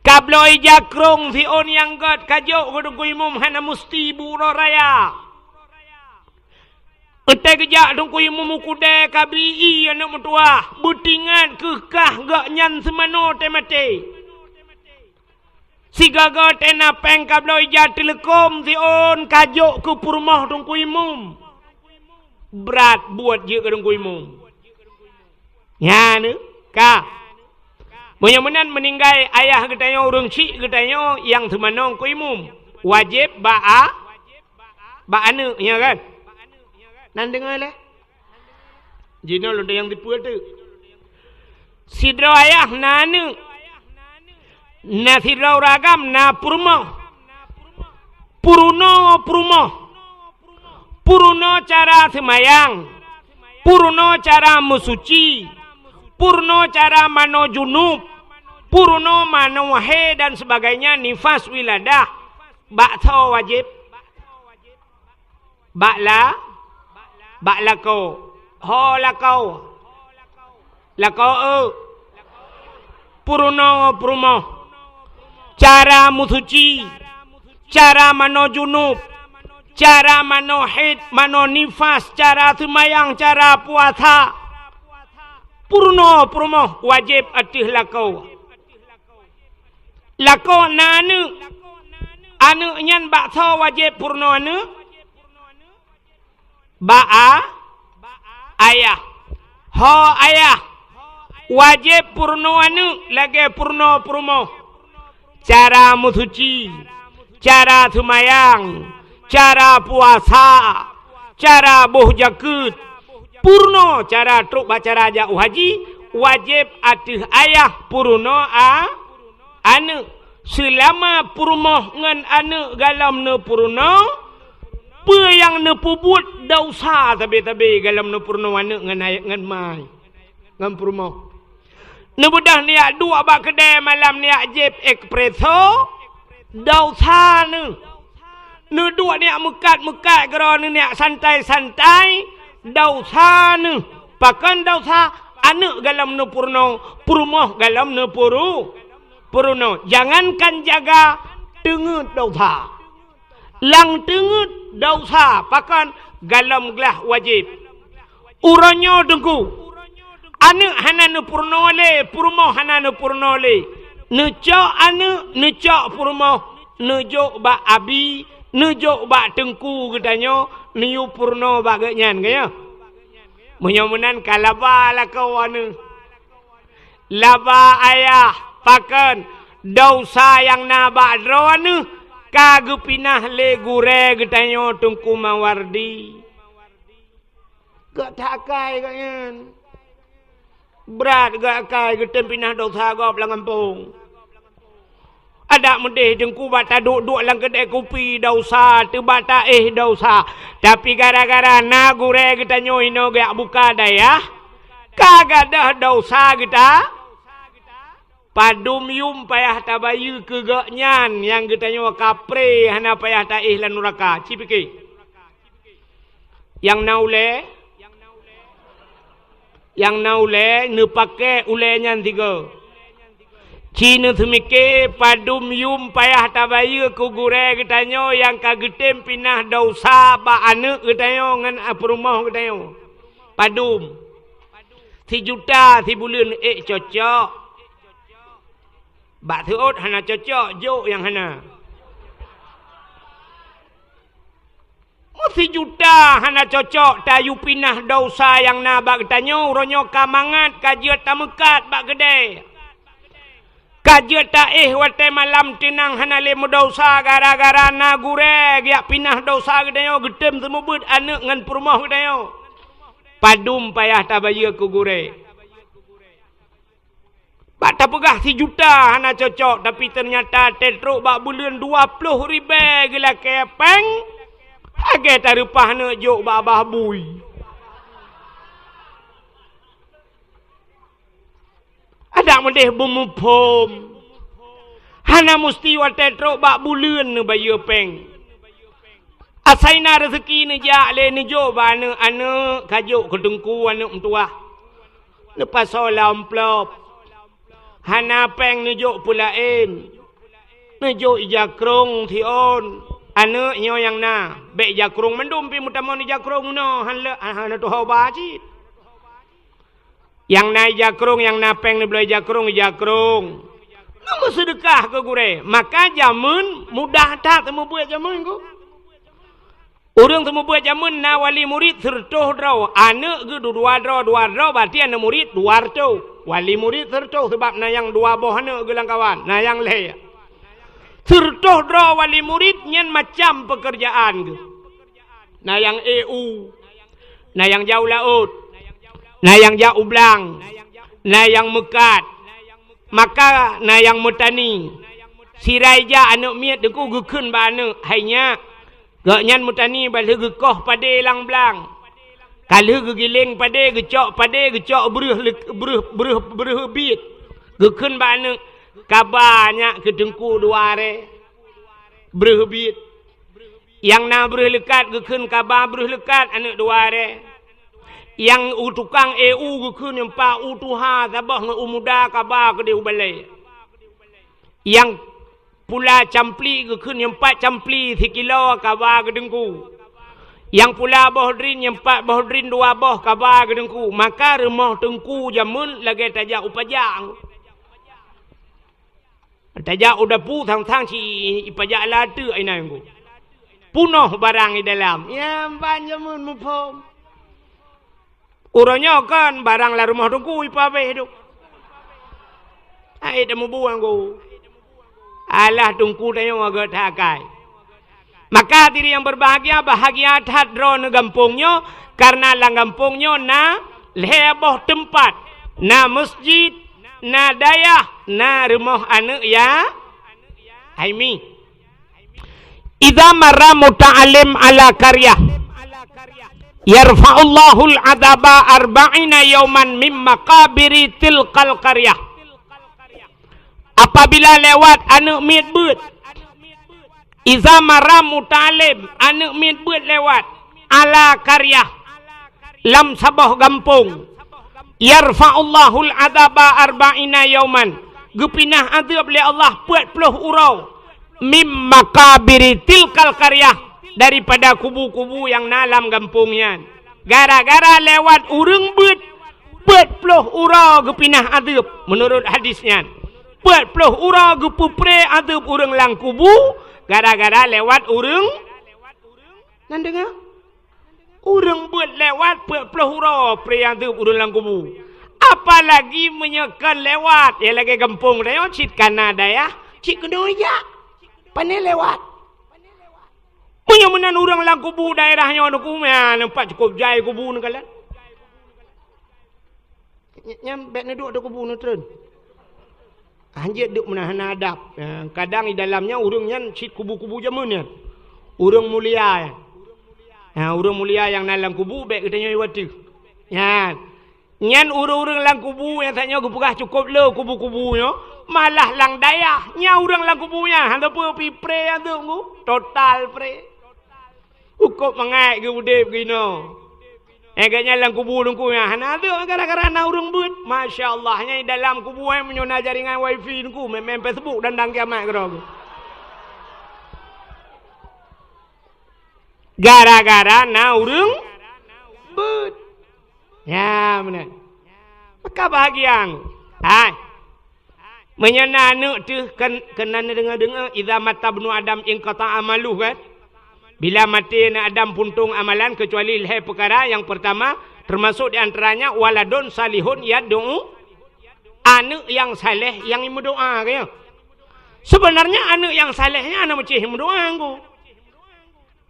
Kabloe ija krông siôn nyang gét kajok keu Teungku Imum hana musti bu uroe raya. Watée geujak Teungku Imum u keudée kabri ié aneuëk meutuwah, beutingat keuh kah gobnyan seumanoe teumaté. Sigoe-goe teuh na péng kabloe ija teuleukom siôn kajok keu peurumoh Teungku Imum. Brat buet jeuet keu Teungku Imum. Nyan ka. Meunyoe meunan meuninggai ayah geutanyoe, ureuëng chik geutanyoe nyang seumanong keu imum, wajéb bak a-, bak aneuëk, nyan kan? Nan deungoe lé? Jinoe lôn tanyong tipeue teuk. Sidroe ayah na aneuëk, na sidroe ureuëng agam na peurumoh. Peurunoe peurumoh. Peurunoe cara seumayang, peurunoe cara meusuci, peurunoe cara manoe junub, peurunoe manoe haid dan sebagainya, nifas, wiladah. Bak soe wajéb? Bak la-, bak lakoe. Ho lakoe? Lakoe eu. Peurunoe peurumoh. Cara meusuci, cara manoe junub, cara manoe haid, manoe nifas, cara seumayang, cara puasa. Peurunoe peurumoh wajéb ateueh lakoe. Lakoe na aneuëk. Aneuëk nyan bak soe wajéb peurunoe aneuëk? Bak a-, ayah. Ho ayah, wajéb peurunoe aneuëk lagée peurunoe peurumoh. Cara meusuci, cara seumayang, cara puasa, cara boh jakeuet, peurunoe cara trok bak cara jak u haji, wajéb ateueh ayah peurunoe a-, aneuëk. Seulama peurumoh ngon aneuëk galom neupeurunoe, peue nyang neupeubuet desya sabe-sabe galom neupeurunoe aneuëk ngon ayah, ngon ma, ngon peurumoh. Neubeudôh neujak duek bak keudée malam, neujak jieb espresso, desya neuh. Neuduek neujak meukat-meukat keudroe, neujak santai-santai, desya neuh. Pakon desya? Aneuëk galom neupeurunoe, peurumoh galom neupeurunoe. Peurunoe, jangankan jaga, teungeut desya. Lam teungeut desya, pakon? Galom glah wajéb. Uroe nyoe Teungku, aneuëk hana neupeurunoe lé, peurumoh hana neupeurunoe lé. Neucok aneuëk, neucok peurumoh, neujok bak abi, neujok bak teungku geutanyoe, neuyue peurunoe bak gobnyan, ka nyoe? Meunyoe meunan ka laba lakoe aneuëk. Laba ayah, pakon? Desya nyang na bak droeneuh ka geupinah lé gurée geutanyoe Teungku Mawardi. Gét that akai gobnyan. Brat gét akai geutem pinah desya gob lam gampông. Adak meudeh Teungku bak taduek-duek lam keudée kupi desya, teuba taéh desya. Tapi gara-gara na gurée geutanyoe inoe geujak buka dayah, ka gadôh desya geuta. Padum yum payah tabayeue keu gobnyan nyang geutanyoe kapré hana payah taéh lam nuraka. Ci pike. Nyang na ulée, nyang na ulée neupaké ulée nyan sigoe. Ci neuseumike padum yum payah tabayeue keu gurée geutanyoe nyang ka geutem pinah desya bak aneuëk geutanyoe ngon peurumoh geutanyoe. Padum? Sijuta sibuleuen ék cocok. Bak seuôt hana cocok, jok nyang hana. Meusijuta hana cocok tayue pinah desya nyang na bak geutanyoe, uroe nyoe ka mangat ka jeuet tameukat bak keudée. Ka jeuet taéh watée malam teunang hana lé meudesya gara-gara na gurée geujak pinah desya geutanyoe geutem seumeubeuet aneuëk ngon peurumoh geutanyoe. Padum payah tabayeue keu gurée. Bak tapeugah sijuta hana cocok, tapi teunyata trok bak buleuen dua ploh ribée geulakée péng, lagée tareupah neujok bak babah bui. Adak meudeh beumuphom. Hana musti watée trok bak buleuen neubayeue péng. Asai na reuseuki neujak lé neujok bak aneuk, aneuk ka jok keu teungku aneuk meutuwah. Neupasoe lam amplop. Hana péng neujok peulaén. Neujok ija krông siôn. Aneuk nyoe nyang na. Bék ija krông mandum pih meutamong ija krông inoe. Han le, hana tuho ba cit. Nyang na ija krông, nyang na péng neubloe ija krông, ija krông. Nyoe meuseudeukah keu gurée. Maka jameun mudah that meubeuet jameun ku. Ureuëng seumeubeuet jameun na wali murit sireutôh droe, aneuk geuh dua droe, dua droe, berarti aneuk murit dua reutôh. Wali murit sireutôh, sabab na nyang dua boh aneuk geuh lam kawan, na nyang lhée. Sireutôh droe wali murit nyan macam peukeurjaan geuh. Na nyang eu, na nyang jak u laôt, na nyang jak u blang, na nyang meukat, maka na nyang meutani. Sira ija aneuk miet teungku geukheun bak aneuk, "Hai nyak, gobnyan meutani bah lheueh geukoh padé lam blang. Ka lheueh geugiléng padé, geucok padé, geucok breuh leu-, breuh, breuh, breuh biet." Geukheun bak aneuk, "Kaba nyak keu teungku dua rée breuh biet." Nyang na breuh leukat geukheun kaba breuh leukat aneuk dua rée. Nyang u tukang eu geukheun nyang pat u tuha saboh ngon u muda kaba keudeh u balée. Nyang pula campli geukheun nyang pat campli sikilo kaba keu teungku. Nyang pula boh drin nyang pat boh drin dua boh kaba keu teungku. Maka rumoh teungku jameun lagée tajak u pajak. Tajak u dapu sang-sang ci ipajak lateuk inan ku. Punoh barang i dalam. Ya, ban jameun muphom. Uroe nyoe kan barang lam rumoh teungku ipabeh tu. Hai teuh mubuang ku. Alah teungku tanyoe agak that akai. Maka diri yang berbahagia, bahagia that droeneuh gampông nyoe, karena lam gampông nyoe na lhée boh teumpat, na meusjid, na dayah, na rumoh aneuk ya-, hai mi. Idza marra muta'allim ala qaryah, yarfa'ullahul adzaba arba'ina yauman mim maqabiri tilkal qaryah. Apabila lewat aneuk miet beuet, Iza marra muta'allim, aneuk miet beuet lewat, ala qaryah, lam saboh gampông. Yarfa'ullahul adzaba arba'ina yauman, geupinah azeub lé Allah peuet ploh uroe, mim maqabiri tilkal qaryah, daripada kubu-kubu nyang na lam gampông nyan. Gara-gara lewat ureuëng beuet, peuet ploh uroe geupinah azeub, meunurot hadis nyan. Peuet ploh uroe geupeupré azeub ureuëng lam kubu, gara-gara lewat ureuëng. Nan deungoe? Ureuëng beuet lewat peuet ploh uroe pré azeub ureuëng lam kubu. Apalagi meunyoe kon lewat, ya lagée gampông tanyoe cit kana dayah, cit keunoe jak. Pane lewat. Meunyoe meunan ureuëng lam kubu daerah nyoe neuku, meunan pat cukôp jai kubu neukalon. Ny-, nyan bék neuduek di kubu neutreun. Hanjeuet duek meunan hana adab. Ya, kadang di dalam nyan ureuëng nyan cit kubu-kubu jameun nyan. Ureuëng mulia nyan. Ya, ureuëng mulia nyang na lam kubu bék geutanyoe iwateuh. Nyan. Nyan ureuëng-ureuëng lam kubu nyang tanyoe geupeugah cukôp le kubu-kubu nyoe, malah lam dayah. Nyan ureuëng lam kubu nyan hana peue pi pré nyan tu, total pré. Cukôp mangat geuudeb geuinoe. Eh, gobnyan lam kubu teungku nyan hana azeub gara-gara na ureuëng beuet. Masya Allah, nyan di dalam kubu nyan meunyoe na jaringan wifi teungku, main-main Facebook dan dang kiamat keudroe. Gara-gara na ureuëng beuet. Ya, meunan. Maka bahagia. Hai. Meunyoe na aneuk teuh kan, keunan deungoe-deungoe, "Idza mata ibnu Adam inqata'a amaluh," kan? Bila maté aneuk Adam puntông amalan keucuali lhée peukara, nyang peurtama, teumasok di antaranya waladun salihun yad'u, aneuk nyang saleh nyang meudoá, kan? Seubeunarnya aneuk nyang saleh nyan hana meucéh meudoá, kan?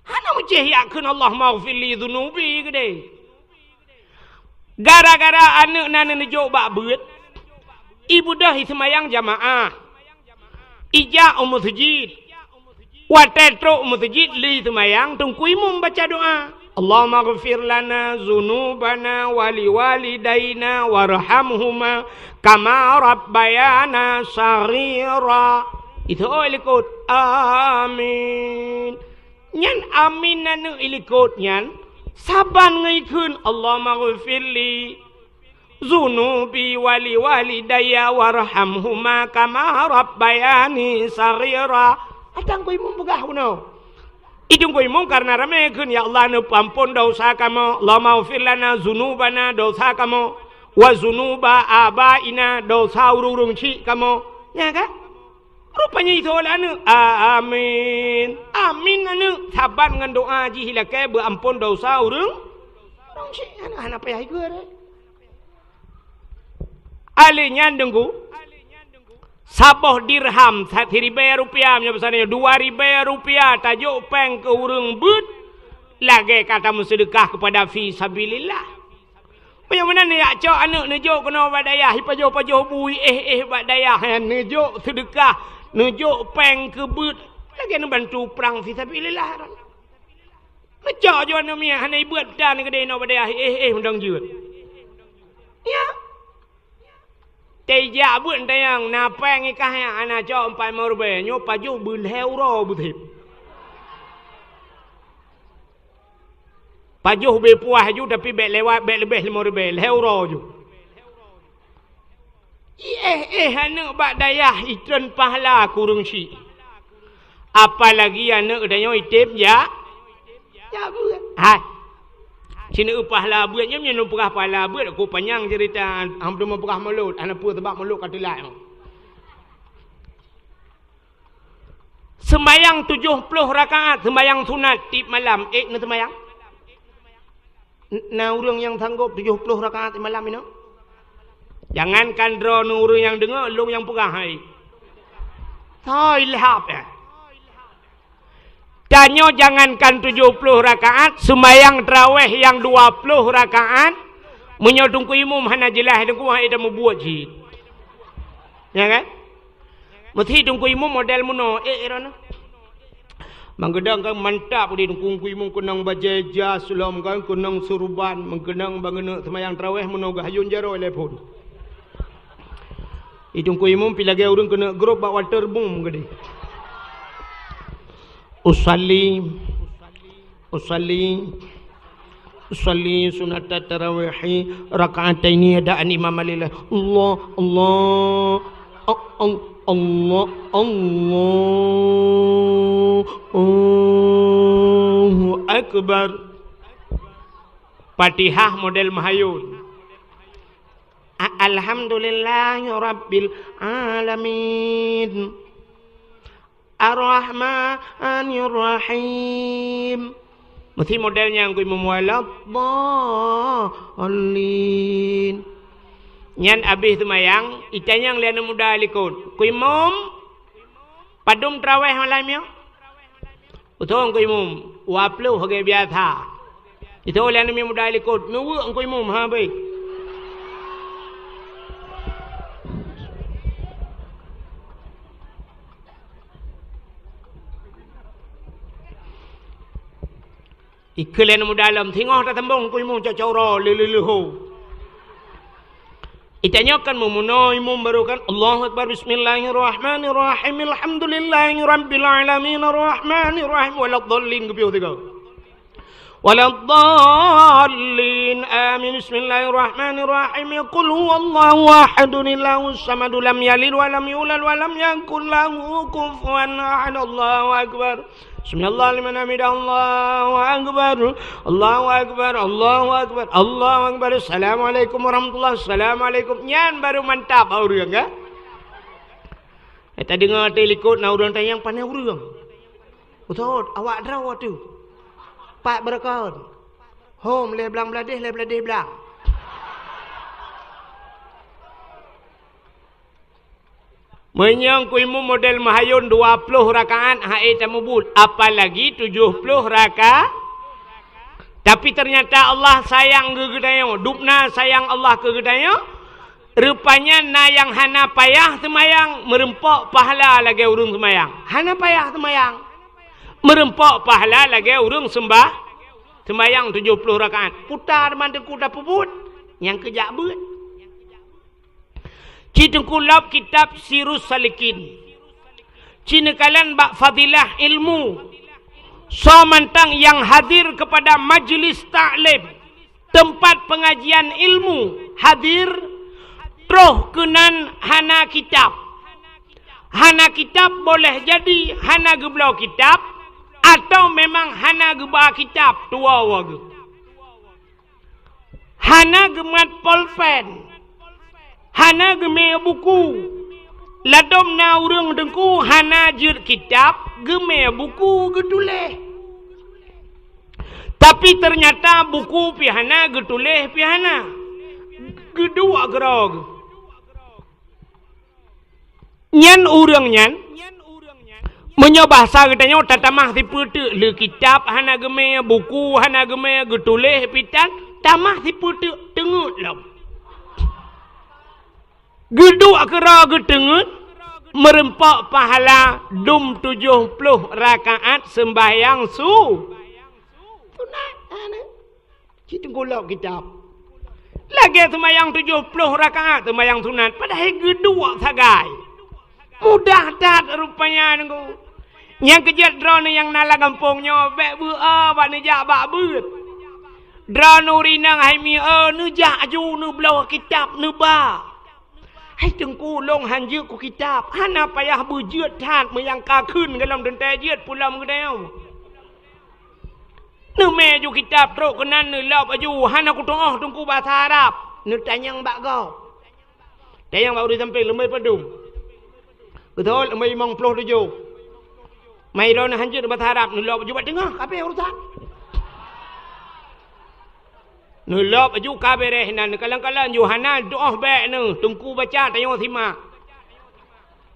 Hana meucéh jak kheun, "Allahummaghfirli dzunubi," keudeh. Gara-gara aneuk nan neujok bak beuet, ibeudôh iseumayang jamaah, ijak u meuseujid. Watée trok u meuseujid lé iseumayang, teungku imum baca doá, "Allahummaghfir lana dzunubana wa liwalidaina warhamhuma kama rabbayana shaghira." Itu oi likot. Amin. Nyan amin aneuk ilikot nyan, saban ngon ikheun, "Allahumma ghfirli dzunubi wa li walidayya warhamhuma kama rabbayani shaghira." Ata Teungku Imum peugah bunoe. Itu Teungku Imum karena ramé kheun, "Ya Allah, neupeuampon dosa kamoe, Allahumma ghfir lana dzunubana, dosa kamoe, wa dzunuba abaina, dosa ureuëng-ureuëng chik kamoe." Nya kan? Rupanya itu oleh aneuk. Amin. Amin aneuk. Saban ngon doa jih ilakée beuampon dosa ureuëng. Ureuëng chik aneuk hana payah ikeu deh. Alé nyan Teungku, saboh dirham, sa-, siribée rupiah, meunyoe biasanya dua ribée rupiah tajok péng keu ureuëng beuet, lagée ka tameuseudeukah keupada fi sabilillah. Meunyoe meunan jak cok aneuk neujok keunoe bak dayah, ipajoh-pajoh bui éh-éh bak dayah, nyan neujok seudeukah, neujok péng keu beuet, lagée neubantu prang fi sabilillah. Neucok ju aneuk miet hana ibeuet dan keudeh inoe bak dayah, éh-éh mantong jeuet. Ya. Teuh jak beuet tanyong, na péng ikah nyan hana cok empat limong ribée, nyoe pajoh beu lhée uroe beutheb. Pajoh beu puah ju, tapi bék lewat, bék leubeh limong ribée, lhée uroe ju. Iéh-éh aneuk bak dayah itreun pahala keu ureuëng chik. Apalagi aneuk tanyoe item jak, jak beuet. Hai. Sineuk pahala beuet nyoe, nyoe peugah pahala beuet, ku panyang cerita, hana peugah mulod, hana peue sabab mulod ka teulat. Seumayang tujoh ploh rakaat, seumayang sunat tieb malam, ék neuseumayang? N-, na ureuëng nyang sanggob tujoh ploh rakaat malam inoe? Jangankan droeneuh ureuëng nyang deungoe, lôn nyang peugah hai. Hai lhab, eh. Tanyoe jangankan tujoh ploh rakaat, seumayang tarawéh nyang dua ploh rakaat, meunyoe Teungku Imum hana jeulaih Teungku, hai dah meubuet cit. Ya kan? Meusi Teungku Imum model meunoe, eh, eh, droeneuh. Meukeudong kan mantap di Teungku Imum keunong bajée jas lom kan, keunong surban, meukeudong bangeuneuek seumayang tarawéh meunoe geuhayun jaroe lé phon. Di Teungku Imum pi lagée ureuëng keuneuk grop bak waterboom keudeh. Usalli, usalli, usalli sunata tarawihi raka'ataini adaan imam alillah. Allah, Allah, Allah, Allah, Allahu Akbar. Fatihah model meuhayun. A-, Alhamdulillahi Rabbil Alamin. Ar-Rahmanirrahim. Meusi model nyang ku imum waladdallin. Nyan abéh seumayang, itanyong lé aneuk muda likot, "Ku imum, padum tarawéh malam nyoe?" Utông ku imum, "Dua ploh lagée biasa." Itô lé aneuk muda likot, "Neuweuek ku imum, ha bék." Ikheun lé aneuk muda lom, "Singoh tasambong ku imum cok-cok uroe lé-lé leuho." Itanyong kan meumeunoe imum baru kan, "Allahu Akbar, bismillahirrahmanirrahim, alhamdulillahi rabbil alamin, arrahmanirrahim, waladdallin," geupiôh sigoe. "Waladdallin, amin, bismillahirrahmanirrahim, qul huwallahu ahadun, Allahus samad, lam yalid wa lam yulad wa lam yakul lahu kufuwan ahad, Allahu Akbar." Sami'allahu liman hamidah, Allahu Akbar, Allahu Akbar, Allahu Akbar, Allahu Akbar, Assalamualaikum warahmatullah, Assalamualaikum. Nyan baru mantap ureuëng, ya. Eh, tadeungoe teuh likot na ureuëng tanyong, "Pane ureuëng?" "Ustaz, awak droe teuh." "Pat beureukat?" "Hom, lhée blang bladeh, lhée bladeh blang." Meunyoe ku imum model meuhayun dua ploh rakaat han ék tameubuet, apalagi tujoh ploh raka-, tapi ternyata Allah sayang keu geutanyoe, dubna sayang Allah keu geutanyoe, rupanya na nyang hana payah seumayang, meureumpok pahala lagée ureuëng seumayang. Hana payah seumayang, meureumpok pahala lagée ureuëng seumbah-, seumayang tujoh ploh rakaat. Puta teuma teungku tapeubuet, nyang keu jak beuet. Ci teungku lab kitab Sirus Salikin. Ci neukalon bak fadilah ilmu. Soe mantong nyang hadir kepada majlis taklim, teumpat pengajian ilmu, hadir, troh keunan hana kitab. Hana kitab boleh jadi hana geubloe kitab, atau memang hana geuba kitab tuwoe geuh. Hana geumat polpen, hana geumé buku. Ladôm na ureuëng teungku hana jeuet kitab, geumé buku geutuléh. Tapi ternyata buku pih hana, geutuléh pih hana. Geuduek keudroe geuh. Nyan ureuëng nyan, meunyoe bahasa geutanyoe, tatamah sipeuteuk, le kitab hana geumé, buku hana geumé, geutuléh pih tan, tamah sipeuteuk, teungeut lom. Geuduek keudroe geuteungeut, meureumpok pahala dum tujoh ploh rakaat seumbahyang su-, sunat. Cit teungku lôb kitab. Lagée seumayang tujoh ploh rakaat seumayang sunat, padahai geuduek sagai. Mudah that rupanya teungku. Nyang keujeuet droeneuh nyang na lam gampông nyoe, bék beu-o bak neujak bak beuet. Droeneuh ureuëng inong hai mi-o, neujak aju neubloe kitab neuba. Hai teungku, lôn han jeuet keu kitab, hana payah beujeuet that meuyang ka kheun golom teuntée jeuet pulang geutanyoe. Neumé aju kitab trok keunan neulôb aju, hana kutu'oh teungku basa Arab. Neutanyong bak gob. Tanyong bak ureuëng sampéng leumé padum. Geuthôt leumé limong ploh tujoh. Mai droeneuh han jeuet basa Arab, neulôb aju bak teungoh, ka abéh urusan. Neulôb aju ka béréh inan, neukalon-kalon aju hana tu'oh bék neuh, teungku baca tanyoe simak.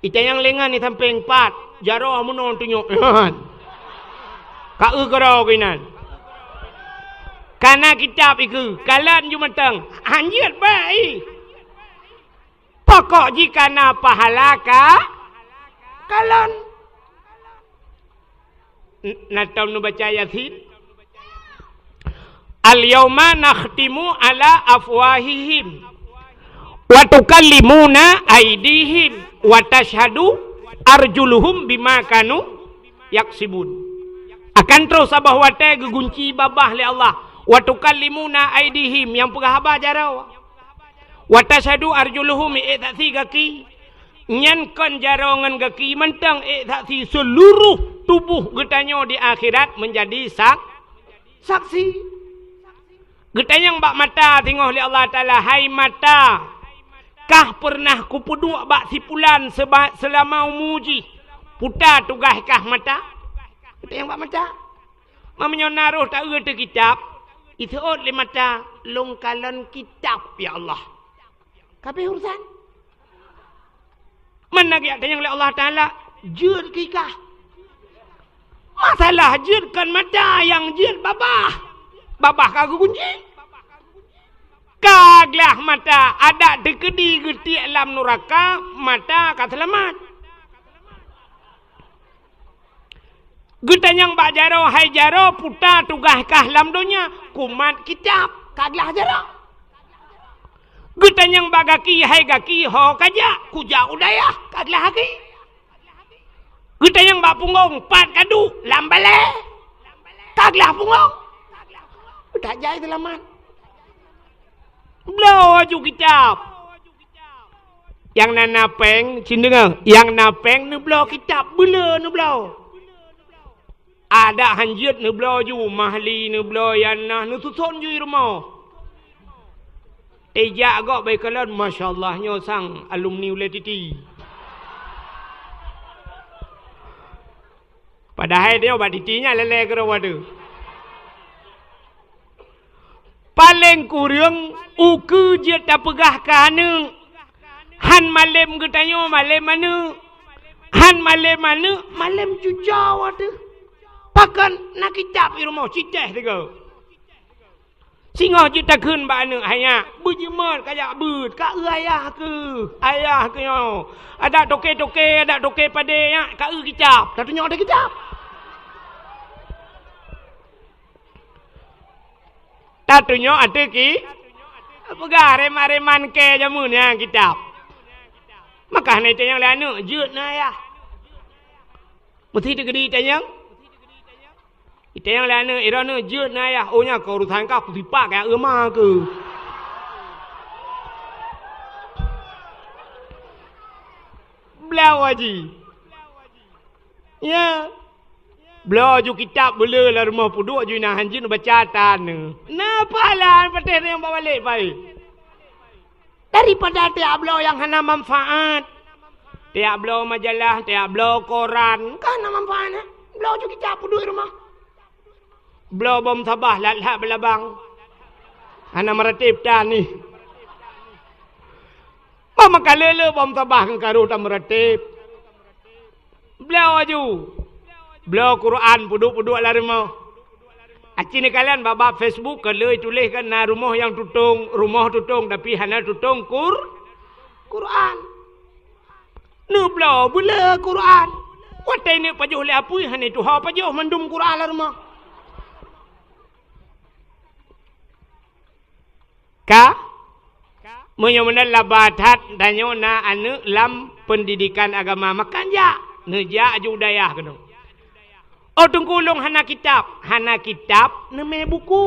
Itanyong lé ngon di sampéng pat, jaroe meunoe tunyok nyan. Ka eu keudroe keunan. Kana kitab ikeue, kalon ju mantong, han jeuet bék i. Pokok jih kana pahala ka kalon. N-, na tom neubaca Yasin. "Al-yauma nakhtimu ala afwahihim, wa tukallimuna aidihim, wa tashhadu arjuluhum bima kanu yaksibun." Akan troh saboh watée geugunci babah lé Allah. "Wa tukallimuna aidihim," nyang peugah haba jaroe. "Wa tashhadu arjuluhum," ék saksi gaki. Nyan kon jaroe ngon gaki mantong ék saksi, seuluruh tuboh geutanyoe di akhirat meunjadi sak-, saksi. Geutanyong bak mata singoh lé Allah Taala, "Hai mata, kah peureunah kupeuduek bak si pulan seba-, seulama umu jih? Peue tugaih kah mata?" Geutanyong bak mata. Meunyoe na roh taeu teuh kitab, iseuôt lé mata, "Lôn kalon kitab, ya Allah." Ka abéh urusan. Mana geutanyong lé Allah Taala, "Jeuet keu kah?" Masalah jeuet kon mata nyang jeuet babah. Babah ka geugunci. Ka glah mata, adak teukeudi geutiek lam nuraka, mata ka seulamat. Geutanyong bak jaroe, "Hai jaroe, peue tugaih kah lam donya?" "Kumat kitab." Ka glah jaroe. Geutanyong bak gaki, "Hai gaki, ho kajak?" "Kujak u dayah." Ka glah gaki. Geutanyong bak punggong, "Pat kaduek?" "Lam balée." Ka glah punggong. Ka jai seulamat. Bloe aju kitab. Nyang na, na péng, cit deungoe, nyang na péng neubloe kitab, beuleu neubloe. Adak han jeuet neubloe ju, mahli neubloe, nyang na neususon ju i rumoh. Tijak gob bak ikalon, "Masya Allah, nyoe sang alumni ulée titi." Padahai nyoe bak titi nyan lé-lé keudroe watée. Paleng kureueng ukeue jeuet tapeugah keu aneuëk. Han malem geutanyoe malem aneuëk. Han malem aneuëk malem cucoe watée. Pakon na kitab i rumoh citéh tiga. Singoh jeuet takheun bak aneuëk, "Hai nyak, beujimat kajak beuet, ka eu ayah keuh, ayah keuh nyoe. Adak toke-toke, adak toke padé nyak, ka eu kitab." Tatunyok ateueh kitab. Tatunyok ateueh ki-, peugah reman-reman kée jameun nyan kitab. Maka hana itanyong lé aneuëk, "Jeuet na ayah?" Meusti teukeudi itanyong. Itanyong lé aneuk, "Droeneuh jeuet na yah?" "Oh, nyan keuh urusan kah, kusipak keu euma keuh." Bloe jih. Ya. Bloe ju kitab beuleu lam rumoh peuduek ju inan hanjeuet neubaca tan. Na pahala patéh nyang bak balek pai. Daripada tiak bloe nyang hana manfaat. Tiak bloe majalah, tiak bloe koran, ka hana manfaat, eh? Bloe ju kitab peuduek rumoh. Bloe bom sabah lat-lat beulabang. Hana meuratéb tan nih. Bah meukaleuleue bom sabah ngon karoh tan meuratéb. Bloe aju. Bloe Quran peuduek-peuduek lam rumoh. Aci neukalon bak-bak Facebook ka lheueh tuléh kan na rumoh nyang tutong, rumoh tutong tapi hana tutong Qur-, Quran. Neubloe beuleu Quran. Watée neuk pajoh lé apui hana tuha pajoh mandum Quran lam rumoh. Ka? Meunyoe meunan laba that tanyoe na aneuk lam peundidikan agama, maka jak, neujak aju dayah keunoe. "Oh, Teungku, lôn hana kitab." "Hana kitab, neumé buku."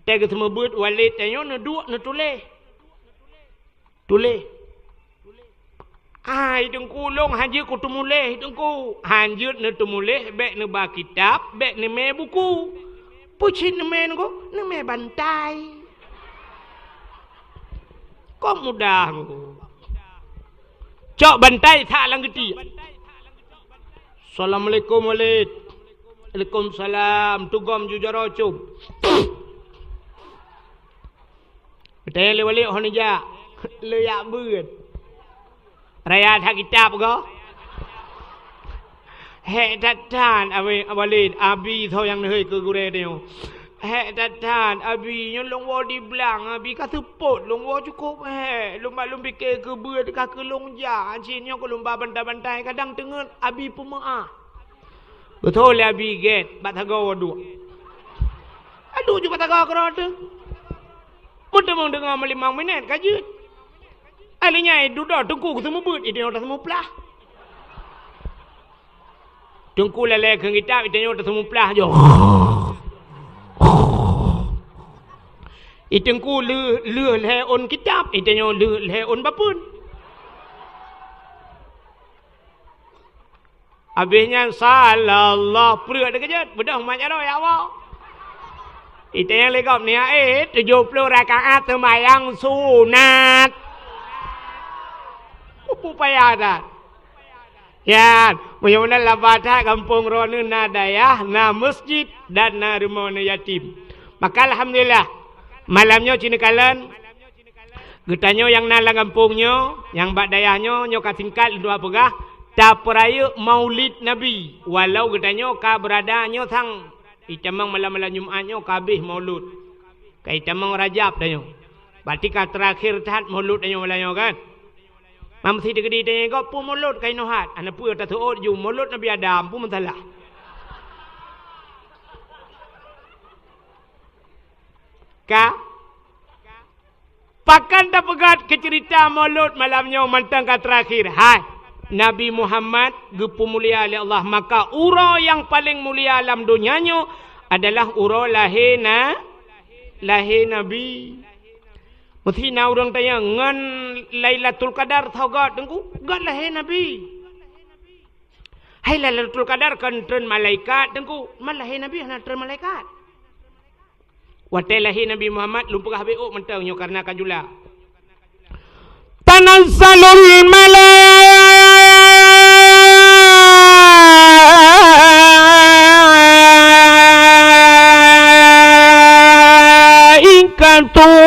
Teuka geuseumeubeuet Walid tanyoe neuduek neutuléh. Tuléh. "Ai, Teungku, lôn hanjeuet kuteumuléh, Teungku." "Hanjeuet neuteumuléh, bék neuba kitab, bék neumé buku." "Peue cit neumé, Teungku?" "Neumé bantai." Kok mudah, Teungku. Cok bantai that lam geutiek. "Assalamualaikum, Walid." "Waalaikumsalam." Tugom ju jaroe com. Geutanyong lé Walid hana jak. Lé jak beuet. Raya that kitab ko. "Hék that-that, Abi, Walid, Abi soe nyang neuhôi keu gurée tanyoe. Hék that-that, Abi, nyoe lôn woe di blang, Abi ka seupôt, lôn woe cukôp hék. Lôn ba lôn pike keu beuet ka keu lôn jak. Cit nyoe keu lôn ba bantai-bantai, kadang teungeut Abi peumeu'ah." Beutôi lé Abi gét, bak sagoe duek. Aduh, ju bak sagoe keudroe teuh. Meuteumong deungoe meulimong minét ka jeuet. Ai lheueh nyan dudoe Teungku geuseumeubeuet, iteunyoe taseumeuplah. Teungku lalée kheun kitab, iteunyoe taseumeuplah joh. Iteungku lheueh, lheueh lhée ôn kitab, iteunyoe lheueh lhée ôn bapeuen. Abéh nyan salallah preuet teukeujot, beudôh mat jaroe ya Allah. Ita nyang lé gob niat, eh, tujoh ploh rakaat seumayang sunat. Peue payah that. Nyan, meunyoe meunan laba that gampông droeneuh na dayah, na meuseujid, dan na rumoh aneuk yatim. Maka alhamdulillah, malam nyoe ci neukalon, geutanyoe nyang na lam gampông nyoe, nyang bak dayah nyoe, nyoe ka singkat lôn tuan peugah, tapeurayeuk Maulid Nabi. Walau geutanyoe ka beurada nyoe sang, itamong malam-malam Jumat nyoe ka abéh Maulud. Ka itamong Rajab tanyoe. Berarti ka teurakhir that Maulud tanyoe malam nyoe kan? Mam si teukeudi tanyoe gob peue Maulud ka inoe hat. Hana peue taseuôt ju Maulud Nabi Adam, peue masalah? Ka? Pakon tapeugét keu ceurita Maulud malam nyoe mantong ka teurakhir? Hai, Nabi Muhammad geupeumulia lé Allah, maka uroe nyang paleng mulia lam donya nyoe adalah uroe lahé na, lahé Nabi. Meusti na ureuëng tanyong, "Ngon Lailatul Qadar soe göt, Teungku?" Göt lahé Nabi. Hai, Lailatul Qadar kon treun malaikat, Teungku. Man lahé Nabi hana treun malaikat. Watée lahé Nabi Muhammad, lôn peugah bék ôk mantong nyoe kareuna ka jula. Tanazzalul malaikatu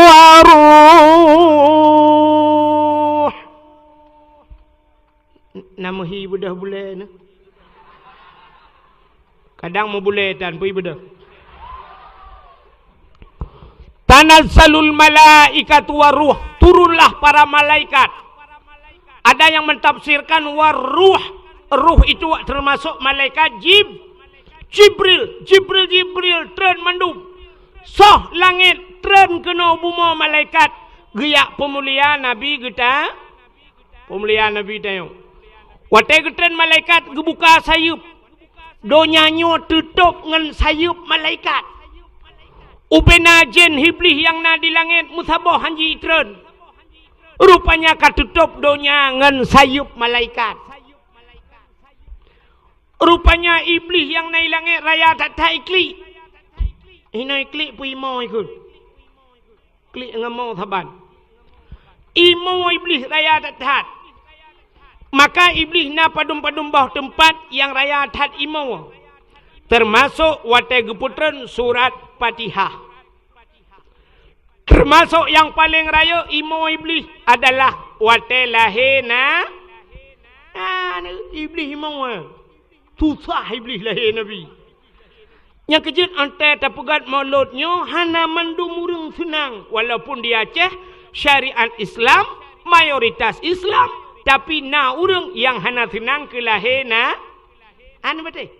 waruh. Na meuhi beudôh bulée na. Kadang meubulée tan pui beudôh. Tanazzalul malaikatu waruh, turunlah para malaikat. Ada yang mentafsirkan waruh, ruh itu termasuk malaikat Jib-, Jibril, Jibril, Jibril treun mandum. Soh langét treun keunoe bumoe malaikat geujak peumulia Nabi geuta. Peumulia Nabi tanyoe. Watée geutreun malaikat geubuka sayeuep. Donya nyoe teutôb ngon sayeuep malaikat. Ubena jén Iblih nyang na di langét meusaboh hanji treun. Rupanya ka teutôb donya ngon sayeuep malaikat. Rupanya Iblih nyang na di langét raya that-that iklik. Inoe iklik peue imoe ikheun. Klik ngon mo saban. Imoe Iblih raya that-that. Maka Iblih na padum-padum boh teumpat nyang raya that imoe. Teumasok watée geupeutreun surat Fatihah. Teumasok nyang paleng rayeuk imoe Iblih adalah watée lahé na-, na Iblih imoe. Susah Iblih lahé Nabi. Nyang keujeuet, watée tapeugét Maulud nyoe hana mandum ureuëng seunang, walaupun di Aceh syariat Islam mayoritas Islam, tapi na ureuëng nyang hana seunang keu lahé na-, na Nabi.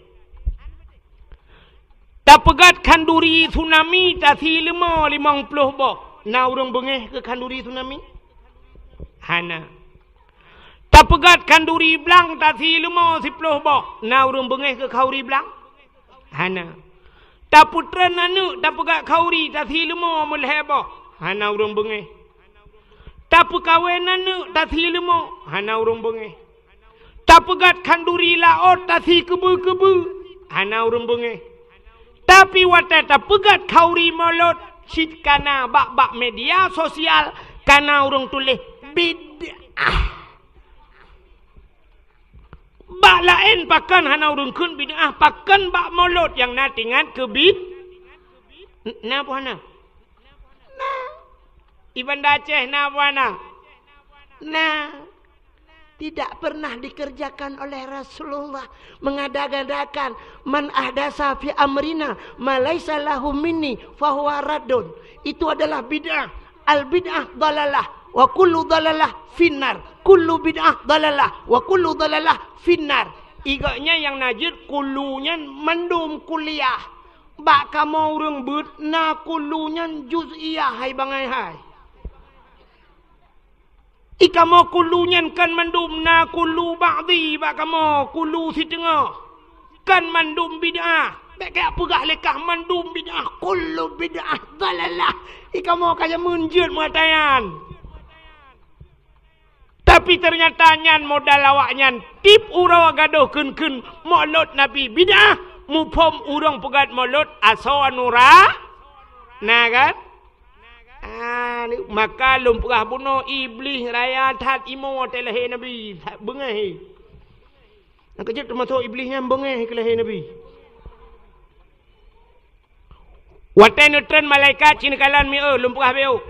Tapeugét khanduri tsunami tasi leumo limong ploh boh, na ureuëng beungéh keu khanduri tsunami? Hana. Tapeugét khanduri blang tasi leumo siploh boh, na ureuëng beungéh keu khanduri blang? Hana. Tapeutreun aneuëk tapeugét khanduri tasi leumo meulhée boh, hana ureuëng beungéh. Tapeukawen aneuëk tasi leumo, hana ureuëng beungéh. Tapeugét khanduri laôt tasi keubeu-keubeu, hana ureuëng beungéh. Tapi watée tapeugét khanduri Maulud, cit kana bak-bak media sosial kana ureuëng tuléh bid'ah. Bak laén pakon hana ureuëng kheun bid'ah, pakon bak Maulud nyang na teuingat keu bid-, na peue hana? Na. Di Banda Aceh na peue hana? Na. Tidak pernah dikerjakan oleh Rasulullah, mengada-ngadakan, "Man ahdasa fi amrina ma laisa lahu minni fahuwa raddun." Itu adalah bid'ah. Al bid'ah dalalah, wa kullu dalalah finnar. Kullu bid'ah dalalah, wa kullu dalalah finnar. Igaknya nyang na jeuet kullu nyan mandum kuliah. Bak kamoe ureuëng beuet na kullu nyan juz'iyah hai bangai hai. I kamoe kullu nyan kan mandum na kullu ba'dhi bak kamoe, kullu siteungoh. Kan mandum bid'ah. Bék kajak peugah lé kah mandum bid'ah, kullu bid'ah dalalah. I kamoe ka jameun jeuet meuatayan. Tapi teunyata nyan modal awaknyan tiep uroe gadôh kheun-kheun Maulud Nabi bid'ah, muphom ureuëng peugét Maulud asoe nura-, na kan? Ah, ni, maka lôn peugah bunoe Iblih raya that imoe watée lahé Nabi, that beungéh. Nyang keujeuet teumasok Iblih nyan beungéh keu lahé Nabi. Watée neutreun malaikat cit neukalon mieu, lôn peugah beu.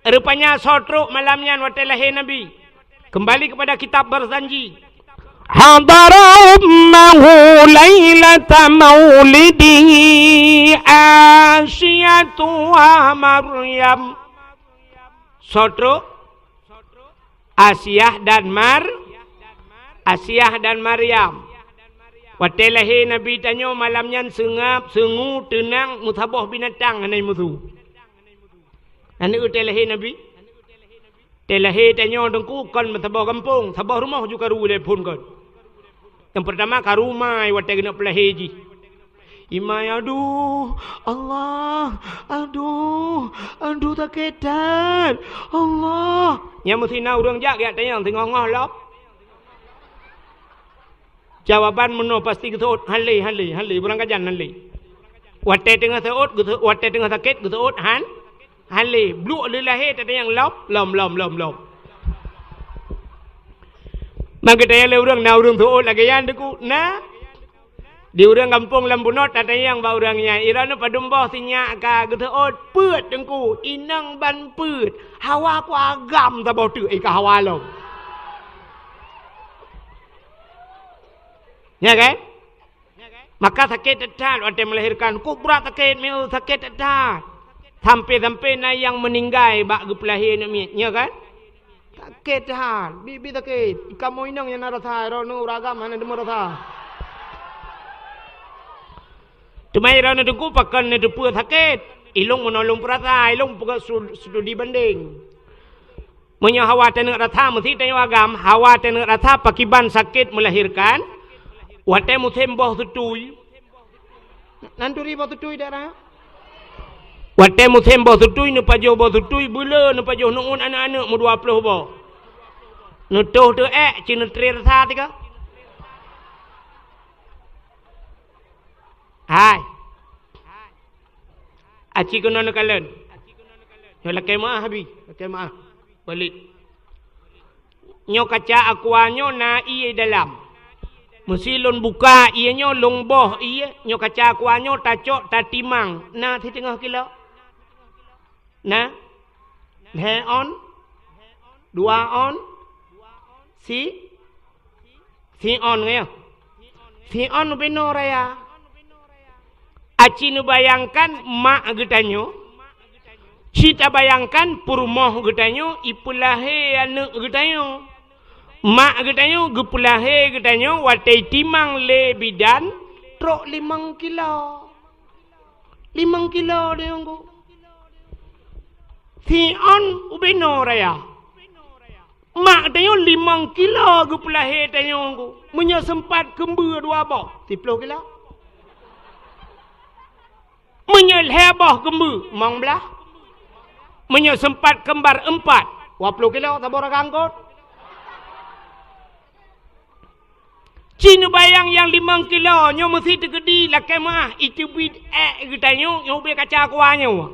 Rupanya soe trok malam nyan watée lahé Nabi. Kembali kepada kitab Barzanji. Hadara ummahu lailata maulidihi Asiyatu wa Maryam. Soe trok? Asiah dan Mar-, Asiah dan Maryam. Watée lahé Nabi tanyoe malam nyan seungab, seungue, teunang, meusaboh binatang hana musu. Aneuëk watée lahé Nabi? Watée lahé tanyoe Teungku kon meusaboh gampông, saboh rumoh ju karu lé phon kon. Nyang peurtama karu mai watée geuneuk peulahé jih. Imai, "Aduh, Allah, aduh, aduh, sakét that, Allah." Nyang meusi na ureuëng jak geujak tanyong teungoh-ngoh lom. Jawaban meunoe pasti geuseuôt, "Hán lé, hán lé, hán lé, beurangkajan hán lé." Watée teungoh seuôt, geuseu-, watée teungoh sakét, geuseuôt hán, hán lé. Bluek lé lahé tatanyong lom, lom, lom, lom, lom. Maka tanyong lé ureuëng, na ureuëng seuôt lagée nyan Teungku? Na. Di ureuëng gampông lam bunoe tatanyong bak ureuëng nyan, "Droeneuh padum boh sinyak ka geuseuôt?" "Peuet Teungku, inong ban peuet. Hawa ku agam saboh teuk, eh, ka hawa lom." Nya kan? Maka sakét that-that watée melahirkan. Kok brat sakét, meu sakét that-that. Sampai-sampai na nyang meuninggai bak geupeulahé aneuëk miet, nya kan? Sakét that, biet-biet sakét. Kamoe inong nyang na rasa, droeneuh ureuëng agam hana deungoe rasa. Teuma droeneuh Teungku pakon neuteupeue sakét. Ilong meunolong peurasa, ilong peugah su-, studi banding. Meunyoe hawa taneuk rasa, meusi tanyoe agam, hawa taneuk rasa pakiban sakét melahirkan, Watée musém boh seutui, nan turi boh seutui daerah? Watée musém boh seutui, neupajoh boh seutui, beuleu neupajoh, neu'un aneuk-aneuk meudua ploh boh. Neutoh teu ék, ci neutré rasa teuka. Hai. Aci keunoe neukalon. Nyoe lakée meuáh, Abi. Lakée meuáh. Walid. Nyoe kaca aqua nyoe na ié dalam. Meusi lôn buka ié nyoe, lôn boh ié. Nyoe kaca aqua nyoe tacok, tatimang. Na siteungoh kilo. Na? Lhée on? Dua on? Si? Si on nyoe. Si on ubé noe raya. Aci neubayangkan mak geutanyoe, ci tabayangkan peurumoh geutanyoe ipeulahé aneuk geutanyoe. Mak geutanyoe geupeulahé geutanyoe watée timang lé bidan trok limong kilo. Limong kilo tanyoe ngku. Si on ubé noe raya. Mak tanyoe limong kilo geupeulahé tanyoe ngku. Meunyoe seumpat keumbeue dua boh, siploh kilo. Meunyoe lhée boh keumbeue, limong blaih. Meunyoe seumpat keumbar eumpat, dua ploh kilo saboh ragam kot. Ci neubayang nyang limong kilo nyoe meusi teukeudi lakée meuáh, iteubiet ék geutanyoe, nyoe ubé kaca aqua nyoe.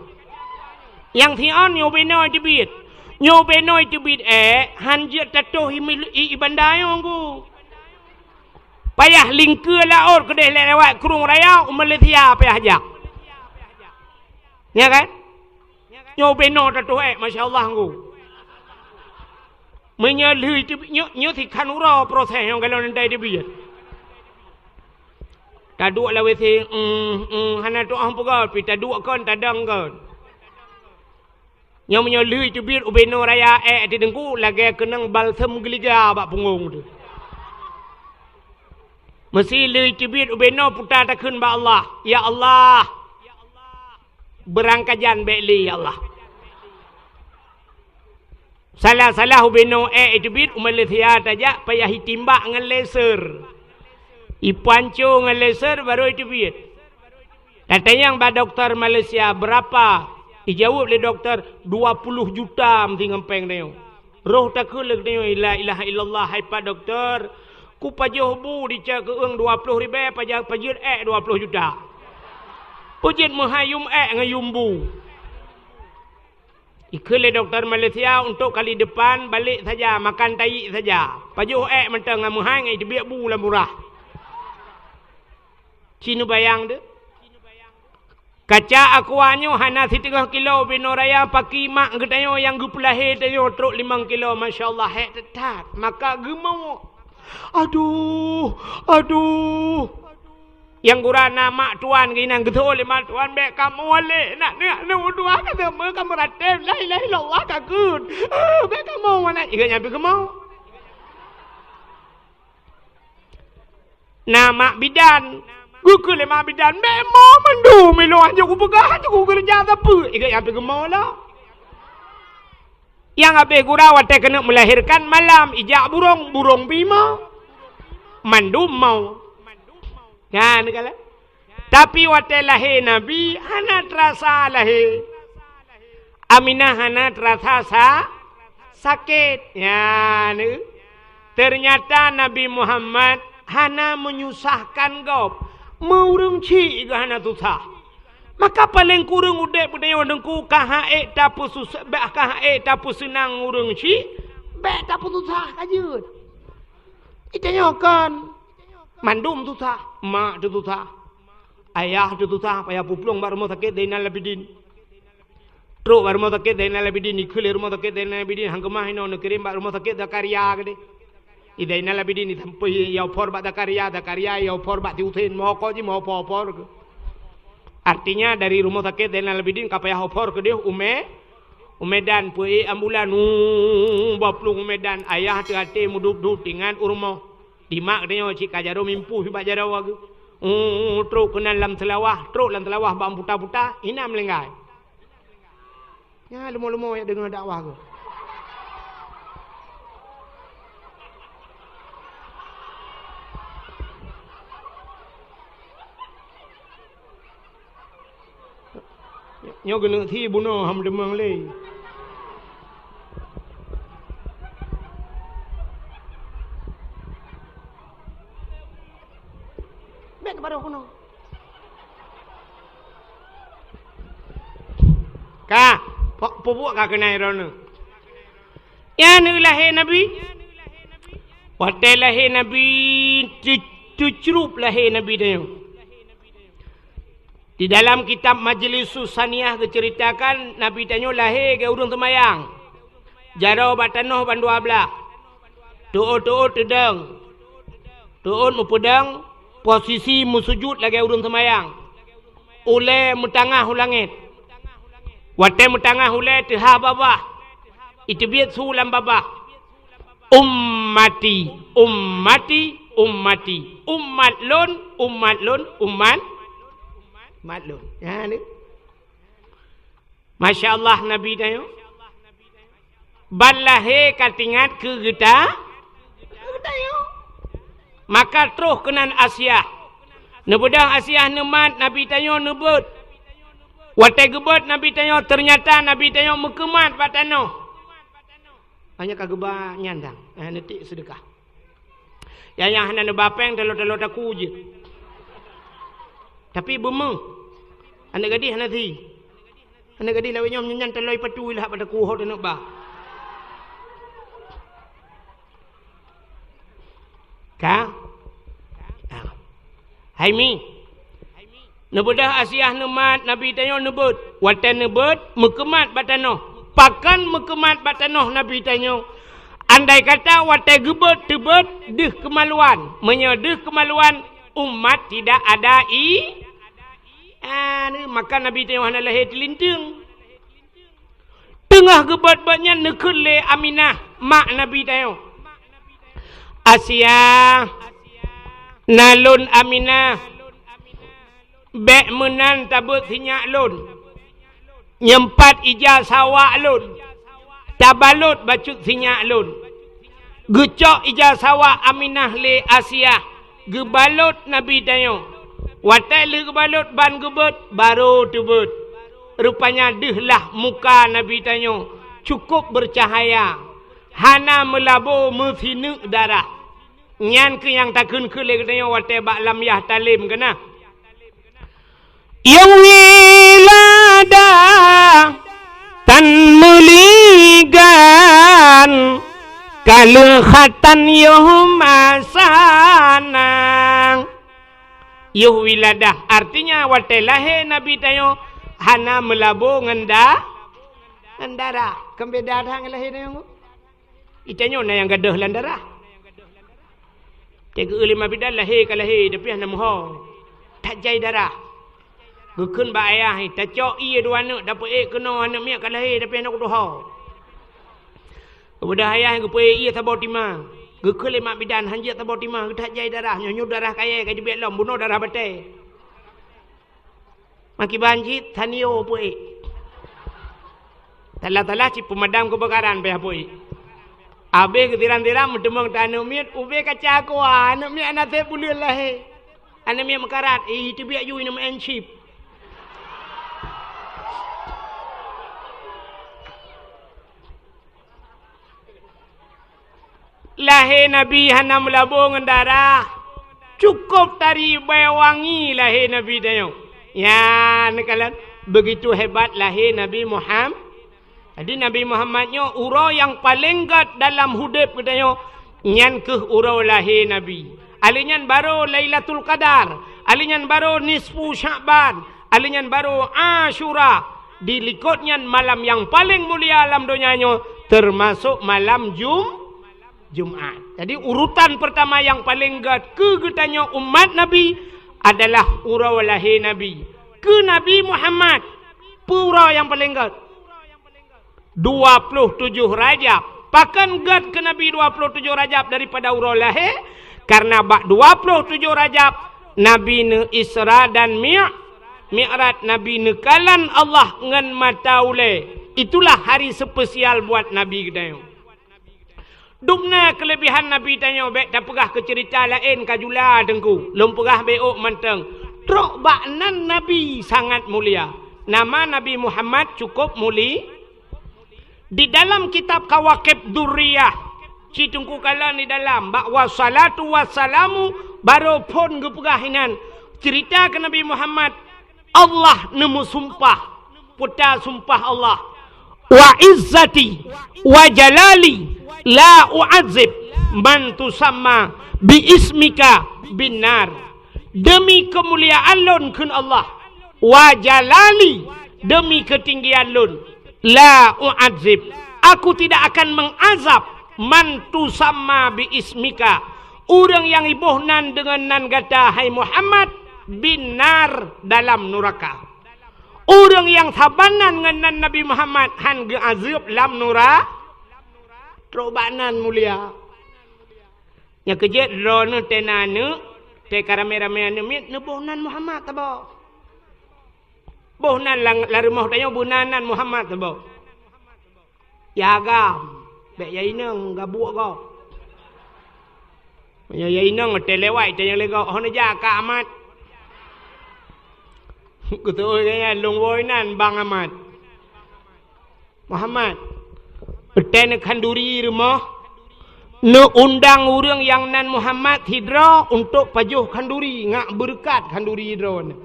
Nyang si on nyoe ubé noe iteubiet. Nyoe ubé noe iteubiet ék, han jeuet tatoh i, i, i banda nyoe ngku. Payah lingkeue laôt keudeh lewat Krueng Raya u Malaysia payah jak. Nya kan? Nyoe ubé noe tatoh ék, masya Allah ngku. Meunyoe lheueh teubiet, nyoe, nyoe sikhan uroe proses nyang galon ndai teubiet. Taduek lam WC, mm, mm, hana tuoh peugah, pi taduek kon, tadong kon. Nyoe meunyoe lheueh teubiet ubé noe raya ék teudeungku lagée keunong balsem geuliga bak punggong teuh. Meusi lheueh teubiet ubé noe puta takheun bak Allah, "Ya Allah, beurangkajan bék lé, ya Allah." Salah-salah ubé noe ék iteubiet u Malaysia tajak payah itimbak ngon laser. Ipanco ngon laser barô iteubiet. Tatanyong bak dokto Malaysia, "Beurapa?" Ijaweueb lé dokto, "Dua puluh juta meusi ngon péng tanyoe." Roh takheun lé geutanyoe, "La ilaha illallah, hai Pak Dokto, kupajoh bu dicok keu-ueng dua ploh ribée, paja-, pajeuet ék dua ploh juta. Peujeuet meuhai yum ék ngon yum bu." Ikheun lé dokto Malaysia, "Untuk kali depan, balek saja, makan tayi saja. Pajoh ék mantong ngon meuhai ngon iteubiet bu lam murah." Ci neubayang teuh. Kaca aqua nyoe hana siteungoh kilo ubé noe raya paki mak geutanyoe nyang geupeulahé tanyoe trok limong kilo, masya Allah, hék that-that. Maka geumoe. Aduh, aduh. Nyang gura na mak tuan keunan geutho lé mak tuan, "Bék kamoe lé, nak, nak, nak, dua ka seumeu ka meuratéb, la ilaha illallah ka kheun. Eh, bék kamoe, nak." Ingat nyang pi geumoe. Na mak bidan. Geukheun lé mak bidan, "Bék mo mandum ilôn, hanjeuet kupeugah, hanjeuet kukeureuja sapeue." Ingat nyang pi geumoe lah. Nyang habéh gura watée keuneuk meulahérkan malam, ijak burông, burông pi mo. Mandum mo. Nyan kala. Tapi watée lahé Nabi, hana teurasa lahé. Aminah hana teurasa sa-, sakét. Nyan. Teunyata Nabi Muhammad hana menyusahkan gob. Meu ureuëng chik geuh hana susah. Maka paleng kureueng udeb geutanyoe Teungku ka han ék tapeususah, bah ka han ék tapeuseunang ureuëng chik, bék tapeususah ka jeuet. Geutanyoe kon mandum susah, mak teususah, ayah teususah, payah peuplueng bak rumoh sakét Zainal Abidin. Trok bak rumoh sakét Zainal Abidin, ikheun lé rumoh sakét Zainal Abidin, han keumah inoe neukirém bak rumoh sakét Zakaria keudeh. I Zainal Abidin isampoe iyue phor bak Zakaria, Zakaria iyue phor bak si Husen, meuhokok jih meuhopor-hopor keu. Artinya dari rumoh sakét Zainal Abidin ka payah hopor keudeh u Me-, u Medan, peuék ambulan, uh, bak plueng u Medan, ayah teuh até meudup-dup tingan u rumoh. Di mak geutanyoe cit ka jaroe mimpuh bak jaroe geuh. Uh, trok keunan lam seulawah, trok lam seulawah bak puta-puta, hina meulinggai. Nyan leumo-leumo jak deungoe dakwah keuh. Nyoe geuneuk thi bunoe ham deungoe lé. Bèk keubaroe keunoe. Ka, po-, peubuet ka keunai droeneuh. Nyan lahé Nabi. Watèe lahé Nabi, teu-, teucrup lahé Nabi tanyoe. Di dalam kitab Majlisus Saniyah geuceuritakan, Nabi tanyoe lahé lagèe ureueng seumayang. Jaroe bak tanoh ban dua blah. Teuôt-teuôt teudong. Teuôt meupeudong, posisi meusujut lagèe ureueng seumayang. Ulèe meutangah u langèt. Watèe meutangah ulèe teuhah babah. Iteubiet su lam babah. Ummati, ummati, ummati. Umat lôn, umat lôn, umat, umat lôn. Nyan. Masya Allah, Nabi tanyoe. Ban lahé ka teuingat keu geuta-, keu geutanyoe. Maka troh keunan Asiah. Neubeudôh Asiah neumat, Nabi tanyoe neubeuet. Watèe geubeuet Nabi tanyoe, teunyata Nabi tanyoe meukeumat bak tanoh. Hanya ka geuba nyan dang, eh, neutik seudeukah. Nyang, nyang hana neuba pèng, talo-talo takue jeuet. Tapi beumeuh. Aneuk gadih hana thi. Aneuk gadih lawét nyoe nyan taloi patu lah bak takue hot aneuk ba. Ka? Ah. Hai Mi. Neubeudôh Asiah neumat, Nabi tanyoe neubeuet. Watèe neubeuet, meukeumat bak tanoh. Pakon meukeumat bak tanoh Nabi tanyoe? Andai kata watèe geubeuet teubeuet deuh keumaluan. Meunyoe deuh keumaluan, umat tidak ada i-, ah, maka Nabi tanyoe hana lahé teulinteung. Teungoh geubeuet-beuet nyan neukheun lé Aminah, mak Nabi tanyoe. "Asiah, na lôn Aminah, bèk meunan tabeuet sinyak lôn. Nyoe pat ija sawak lôn, tabalot bacut sinyak lôn." Geucok ija sawak Aminah lé Asiah, geubalot Nabi tanyoe. Watèe lheueh geubalot ban geubeuet, barô teubeuet. Rupanya deuh lah muka Nabi tanyoe cukôp beucahaya, hana meulabô meusineuk darah. Nyan kheueh nyang takheun-kheun lé geutanyoe watèe bak lam yah talem keunan. Yoh wiladah tan meuligan, ka lheueh khatan yoh masana. Yoh wiladah, artinya watèe lahé Nabi tanyoe hana meulabô ngon da-, ngon darah. Kon beda that ngon lahé tanyoe. Geutanyoe na nyang gadôh lam darah. Teuka lima bidan lahé ka lahé, tapi hana meuho. That jai darah. Geukheun bak ayah, tacok ié dua aneuk, tapeuék keunoe aneuk miet ka lahé, tapi hana kutuho. Geubeudôh ayah geupeuék ié saboh tima. Geukheun lé mak bidan, hanjeuet saboh tima, geuthat jai darah, nyoe, nyoe darah kayèe ka jibiet lom, bunoe darah batèe. Makiban cit, tanio peuék. Talah-talah cit peumadam keubakaran payah peuék. Abéh geusiram-siram meuteumong ta aneuk miet, ubé kaca aqua, aneuk miet hana sép buleuen lahé. Aneuk miet meukarat, ih, teubiet ju ineuk meu'en chip. Lahé Nabi hana meulabô ngon darah. Cukôp tari bèe wangi lahé Nabi tanyoe. Nyan neukalon, begitu hebat lahé Nabi Muham-, jadi Nabi Muhammad nyoe uroe nyang paleng gèt dalam udép geutanyoe, nyan kheueh uroe lahé Nabi. Alèh nyan barô Lailatul Qadar, alèh nyan barô nisfu Sya'ban, alèh nyan barô Asyura. Di likôt nyan malam nyang paleng mulia lam donya nyoe, teumasok malam Jum-, Jumat. Jadi, urutan peurtama nyang paleng gèt keu geutanyoe umat Nabi adalah uroe lahé Nabi. Keu Nabi Muhammad, peue uroe nyang paleng gèt? Dua ploh tujoh Rajab. Pakon gèt keu Nabi dua ploh tujoh Rajab daripada uroe lahé? Karena bak dua ploh tujoh Rajab, Nabi neu-Isra dan Mi-, Mi'raj, Nabi neukalon Allah ngon mata ulèe. Itulah hari spesial buat Nabi geutanyoe. Dum na keuleubehan Nabi tanyoe, bèk tapeugah keu ceurita laén ka jula teungku. Lôn peugah beuôk mantong. Trok bak nan Nabi sangat mulia. Nama Nabi Muhammad cukup muli. Di dalam kitab Kawakib Durriyah, ci Teungku kalon di dalam, bak wassalatu wassalamu, barô phon geupeugah inan, cerita keu Nabi Muhammad, Allah neumeusumpah, peue ta sumpah Allah, "Wa izzati wa jalali la u'adzib man tusamma bi ismika bin nar." Demi keumuliaan lôn, kheun Allah, "Wa jalali," demi keutinggian lôn, "la u'adzib," aku tidak akan mengazab, "man tusamma bi ismika," ureuëng nyang iboh nan deungon nan gata, hai Muhammad, "bin nar," dalam nuraka. Ureuëng nyang saban nan ngon nan Nabi Muhammad hán geuazeueb lam nura-, trok bak nan mulia. Nyang keujeuet droeneuh teuh na aneuëk, teuh ka ramé-ramé aneuëk miet, neuboh nan Muhammad taboh. Boh nan lam, lam rumoh tanyoe beu nan, nan Muhammad taboh. Ya agam, bék ya inong gabuek gob. Ya, ya inong teuh lewat teuh nyang lé gob, hon jak ka Amat. Kuteuôi gaya lôn woe nan bang Amat. Muhammad, teuh neukhanduri rumoh, neuundang ureuëng nyang nan Muhammad sidroe untuk pajoh khanduri, ngak beureukat khanduri droeneuh.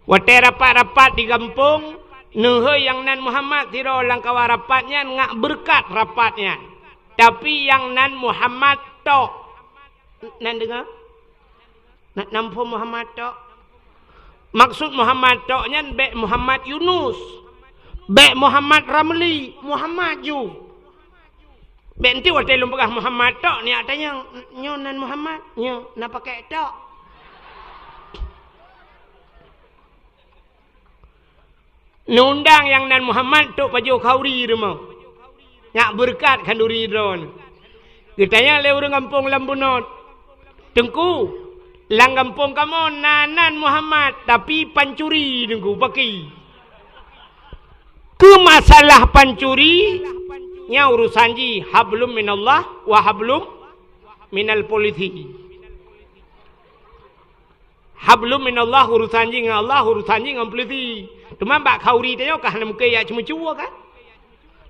Watée rapat-rapat di gampông, neuhôi nyang nan Muhammad sidroe lam kawan rapat nyan ngak beureukat rapat nyan. Tapi nyang nan Muhammad tok. Nan deungoe? Na, na muphom Muhammad tok? Maksud Muhammad tok nyan bék Muhammad Yunus, bék Muhammad Ramli, Muhammad ju. Bék nteuk watée lôn peugah Muhammad tok, nyak tanyong, "Nyoe nan Muhammad?" "Nyoe, na pakèk tok?" Neuundang nyang nan Muhammad untuk pajoh khanduri rumoh. Ngak beureukat khanduri droeneuh. Geutanyong lé ureuëng gampông lam bunoe, "Teungku, lam gampông kamoe na nan Muhammad, tapi pancuri, Teungku, paki." Keu masalah pancuri, nyan urusan jih, hablum minallah wa hablum minal polisi. Hablum minallah, urusan jih ngon Allah, urusan jih ngon polisi. Teuma bak khanduri tanyoe ka hana mungken jak ceumeucue kan?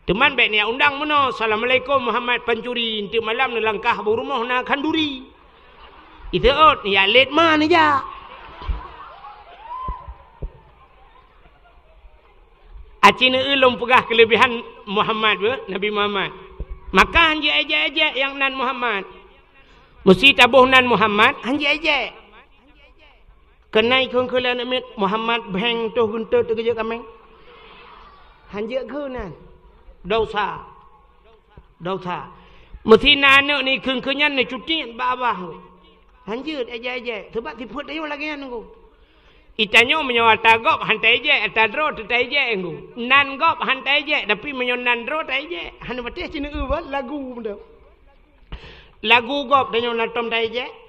Teuma bék neujak undang meunoe, "Assalamualaikum Muhammad pancuri," nteuk malam neulangkah bak rumoh na khanduri. Iseuôt neujak lét ma neujak. Aci neueu lôn peugah keuleubehan Muhammad beuh, Nabi Muhammad. Maka hán jiék-ék-ék nyang nan Muhammad. Meusti taboh nan Muhammad, hán jiék-ék-ék. Keunan kheun-kheun lé aneuk miet, Muhammad bheng toh geunteut teukeujot kaméng. Hán jeuet kheun nan. Dosa. Dosa. Meusti na aneuk ni kheun-kheun nyan neucuti bak babah. Hán jeuet éjek-éjek. Sabab sifeuet tanyoe lagée nyan nunggu. Itanyoe meunyoe ata gob hán taéjek, ata droe teuh taéjek nunggu. Nan gob hán taéjek, tapi meunyoe nan droe taéjek. Hana patéh ci neueu lagu beutôi. Lagu gob tanyoe na tom taéjek.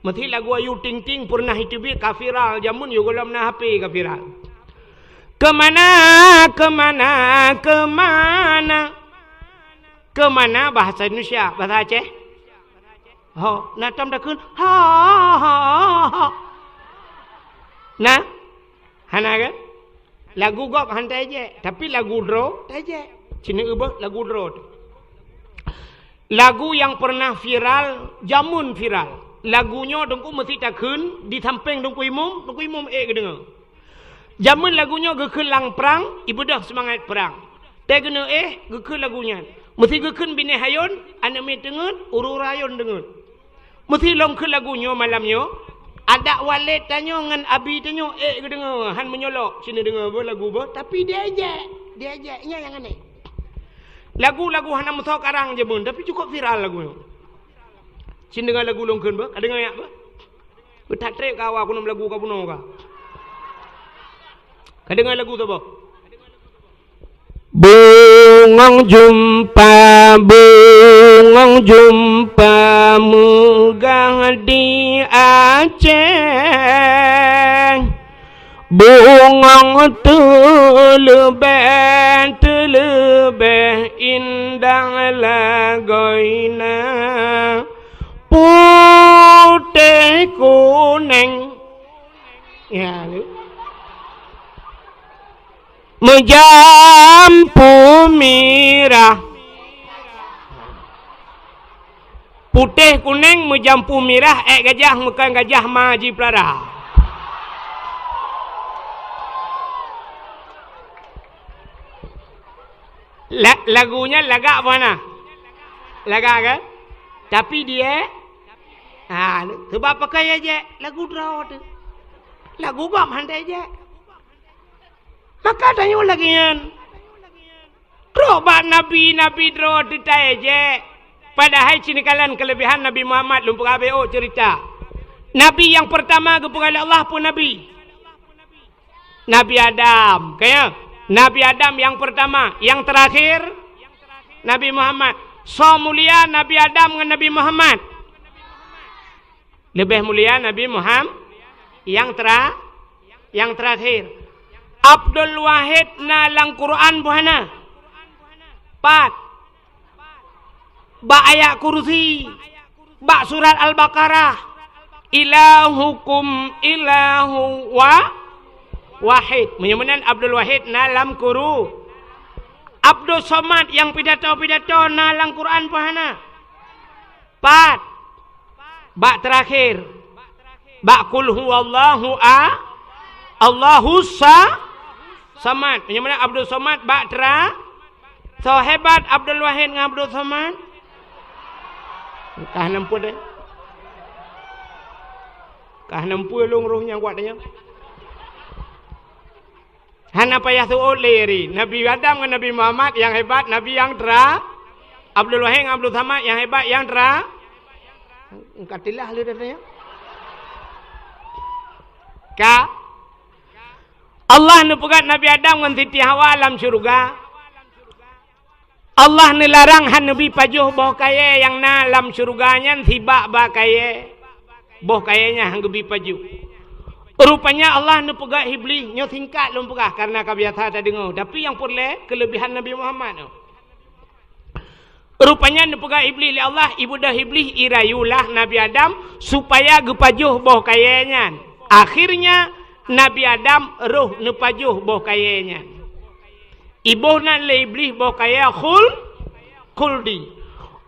Meusti lagu Ayu Ting Ting peureunah iteubiet ka viral, jameun yôh gohlom na H P ka viral. Keumana, keumana, keumana? Keumana bahasa Indonesia, bahasa Aceh? Ho, na tom takheun, ha, ha, ha, ha. Na? Hana kan? Lagu gob hán taéjek, tapi lagu droe taéjek. Ci neueu beuh lagu droe teuh. Lagu nyang peureunah viral, jameun viral. Lagu nyoe Teungku meusti takheun di sampéng Teungku Imum, Teungku Imum ék geudeungoe. Jameun lagu nyoe geukheun lam prang, ibeudôh seumangat prang. Teuh geuneuk éh, geukheun lagu nyan. Meusti geukheun binéh ayôn, aneuk miet teungeut, ureuëng ayôn deungeut. Meusti lôn kheun lagu nyoe malam nyoe, adak walét tanyoe ngon abi tanyoe ék geudeungoe, hán meunyoe lok ci neudeungoe beuh lagu beuh, tapi diéjek, diéjek, nyan nyang aneh. Lagu-lagu hana meusoe karang jameun, tapi cukup viral lagu nyoe. Ci neudeungoe lagu lôn kheun beuh, ka deungoe nyak beuh. Beutat trép ka awak kunong lagu ka bunoe ka. Ka deungoe lagu saboh. Bungong jumpa, bungong jumpa meugah di Aceh. Bungong teuleubeh, teuleubeh indah lagoina. Putéh kuneng. Ya, lu. Meujampu mirah. Putéh kunéng meujampu mirah, ék gajah meukheun gajah ma jipeulara. La-, lagu nyan lagak bah na? Lagak kan? Tapi dia, ha, sebab pakon ék jek, lagu droe teuh. Lagu gob hana ék jek. Maka tanyoe lagée nyan. Trok bak nabi-nabi droe teuh ta ék jek. Padahai ci neukalon keuleubehan Nabi Muhammad, lôn peugah beu cerita. Nabi nyang peurtama geupeugah lé Allah peue nabi? Nabi Adam, ka ya? Nabi Adam nyang peurtama, nyang teurakhir Nabi Muhammad. Soe mulia, Nabi Adam ngon Nabi Muhammad? Leubeh mulia Nabi Muhammad nyang tera-, nyang teurakhir. Abdul Wahid na lam Quran boh hana? Pat? Bak ayat kursi, bak surat Al-Baqarah, "Ilahukum ilahu wa-, wahid." Meunyoe meunan Abdul Wahid na lam Quru-, Abdul Somad nyang pidato-pidato na lam Quran peue hana? Pat? Bak teurakhir. Bak Qul huwallahu a-, Allahus sa-, samad. Meunyoe meunan Abdul Somad bak tera-, soe hebat Abdul Wahid ngon Abdul Somad? Kah neumpeue deh. Kah neumpeue lôn roh nyang kuat nyoe. Hana payah seuôt lé ri. Nabi Adam ngon Nabi Muhammad nyang hebat, Nabi nyang tera-, Abdul Wahid ngon Abdul Samad nyang hebat, nyang tera-, ka tilah lé dah nyan. Ka. Allah neupeugah Nabi Adam ngon Siti Hawa lam syeuruga. Allah neularang han neubi pajoh boh kayée nyang na lam syeuruga nyan sibak bak kayée. Boh kayée nyan han geubi pajoh. Rupanya Allah neupeugah Iblih, nyoe singkat lôn peugah kareuna ka biasa tadeungoe, tapi nyang peureulée keuleubehan Nabi Muhammad nyoe. Rupanya neupeugah Iblih lé Allah, ibeudôh Iblih irayulah Nabi Adam supaya geupajoh boh kayée nyan. Akhirnya Nabi Adam roh neupajoh boh kayée nyan. Iboh nan lé Iblih boh kayée khul-, khuldi.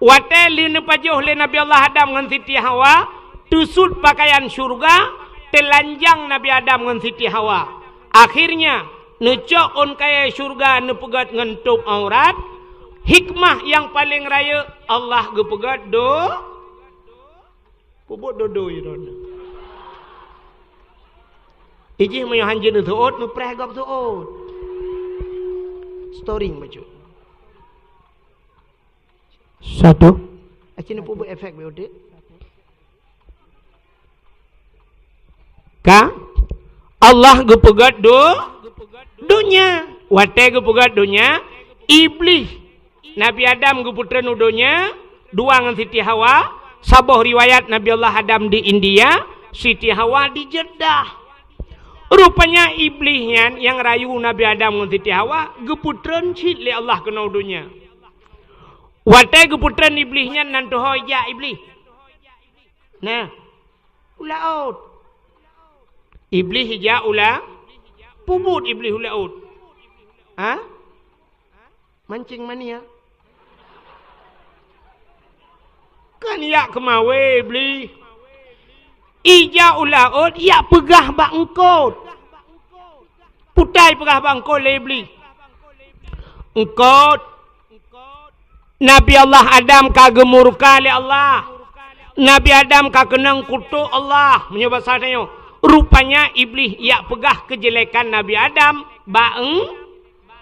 Watée lheueh neupajoh lé Nabi Allah Adam ngon Siti Hawa, teusut pakaian syeuruga, teulanjang Nabi Adam ngon Siti Hawa. Akhirnya, neucok ôn kayée syeuruga neupeugét ngon tôb aurat, hikmah nyang paleng rayeuk Allah geupeugét do-, Peubuet dodo droeneuh. Ijih meunyoe hanjeuet neuseuôt, neupreh gob seuôt. Storing bacut. Satu. Aci neupeubuet efek B O T. Ka? Allah geupeugét do-, donya. Watée geupeugét donya, Iblih Nabi Adam geupeutreun u donya, dua ngon Siti Hawa, saboh riwayat Nabi Allah Adam di India, Siti Hawa di Jeddah. Rupanya Iblih nyan nyang rayu Nabi Adam ngon Siti Hawa geupeutreun cit lé Allah keunoe u donya. Watée geupeutreun Iblih nyan nan tuho ijak Iblih. Nah, u laôt. Iblih ijak u la-, peubuet Iblih u laôt. Ha? Mancing mania. Kan yak keumawe Iblih. Ijak u laôt, yak peugah bak eungkôt. Putai peugah bak eungkôt lé Iblih. Eungkôt, Nabi Allah Adam ka geumurka lé Allah. Nabi Adam ka keunong kutok Allah. Meunyoe basa tanyoe, rupanya Iblih yak peugah keujelekan Nabi Adam bak eung-,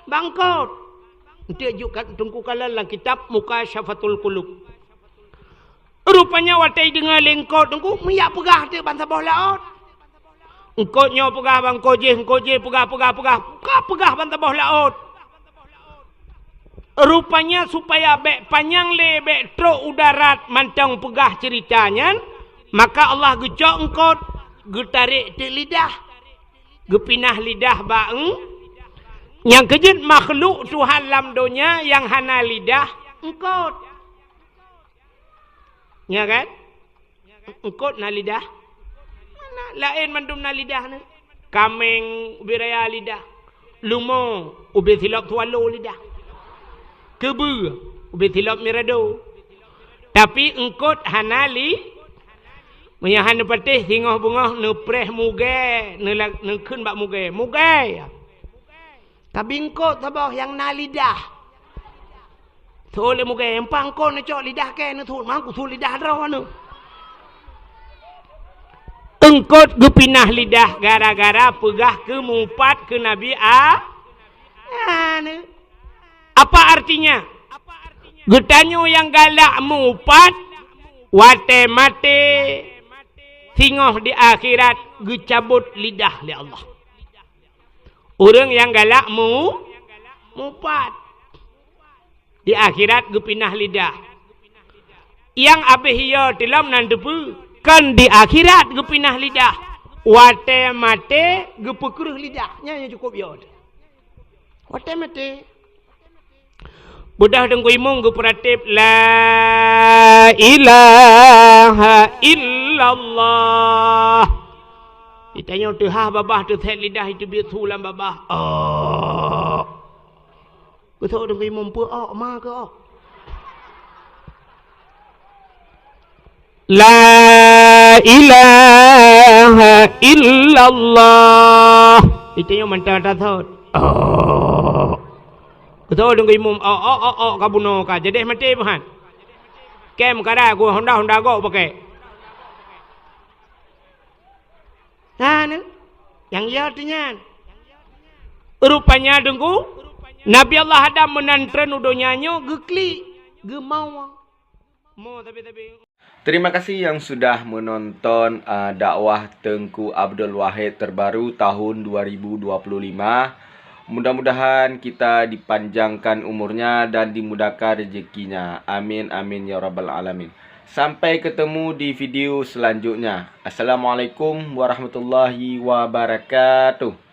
bak eungkôt. Eunteuk juk ka-, teungku kalon lam kitab Mukasyafatul Qulub. Rupanya watée deungoe lé eungkôt teungku, meuyak peugah teuk ban saboh laôt. Eungkôt nyoe peugah bak eungkôt jéh, eungkôt jéh peugah, peugah, peugah, ka peugah ban saboh laôt. Rupanya supaya bék panyang lé, bék trok u darat mantong peugah ceurita nyan, maka Allah geucok eungkôt, geutarek teuk lidah. Geupinah lidah bak eung-, nyang keujeuet makhluk Tuhan lam donya nyang hana lidah, eungkôt. Nya kan? Eungkôt na lidah? Mana laén mandum na lidah ni? Kaméng ubit raya lidah. Lumo ubé silop swallow lidah. Keubeue ubé silop mirado. Tapi eungkot hana li, meunyoe hana patéh singoh beungoh neupreh mugée, neula-, neukheun bak mugée, "Mugée, kabi eungkot saboh nyang na lidah." Tho lé mugée, "Empang kon neucok lidah kée neuthon, mang kusut lidah droe neu." Eungkot geupinah lidah gara-gara peugah keu mupat keu Nabi A-, Adam. Apa artinya? Geutanyoe nyang galak mupat, watée maté, singoh di akhirat geucabot lidah lé Allah. Ureuëng nyang galak mu-, mupat. Di akhirat geupinah lidah. Nyang abéh yo tilom nan teupeue, kon di akhirat geupinah lidah. Watée maté geupeukreuh lidah. Nyan nyang cukôp yo. Watée maté. Beudoh Teungku Imum geupeuratéb, "La ilaha illallah." Geutanyoe teuhah babah, teusét lidah, iteubiet su lam babah. Oh. Geutanyoe Teungku Imum peue ok, ma keu ok. "La ilaha illallah." Geutanyoe mantong tasot. Oh. Geutanyoe Teungku Imum, oh, oh, oh, oh, ka bunoe ka. Jadi maté meuhan. Kem kada gua honda-honda gok pakai. Nah, ni. Nyang yo teu nyan. Rupanya Teungku, Nabi Allah Adam meunan treun u donya nyoe geuklik, geumawa. Mo tapi-tapi. Terima kasih yang sudah menonton, uh, dakwah Teungku Abdul Wahid terbaru tahun dua ribu dua puluh lima. Mudah-mudahan kita dipanjangkan umurnya dan dimudahkan rezekinya. Amin, amin, ya rabbal alamin. Sampai ketemu di video selanjutnya. Assalamualaikum warahmatullahi wabarakatuh.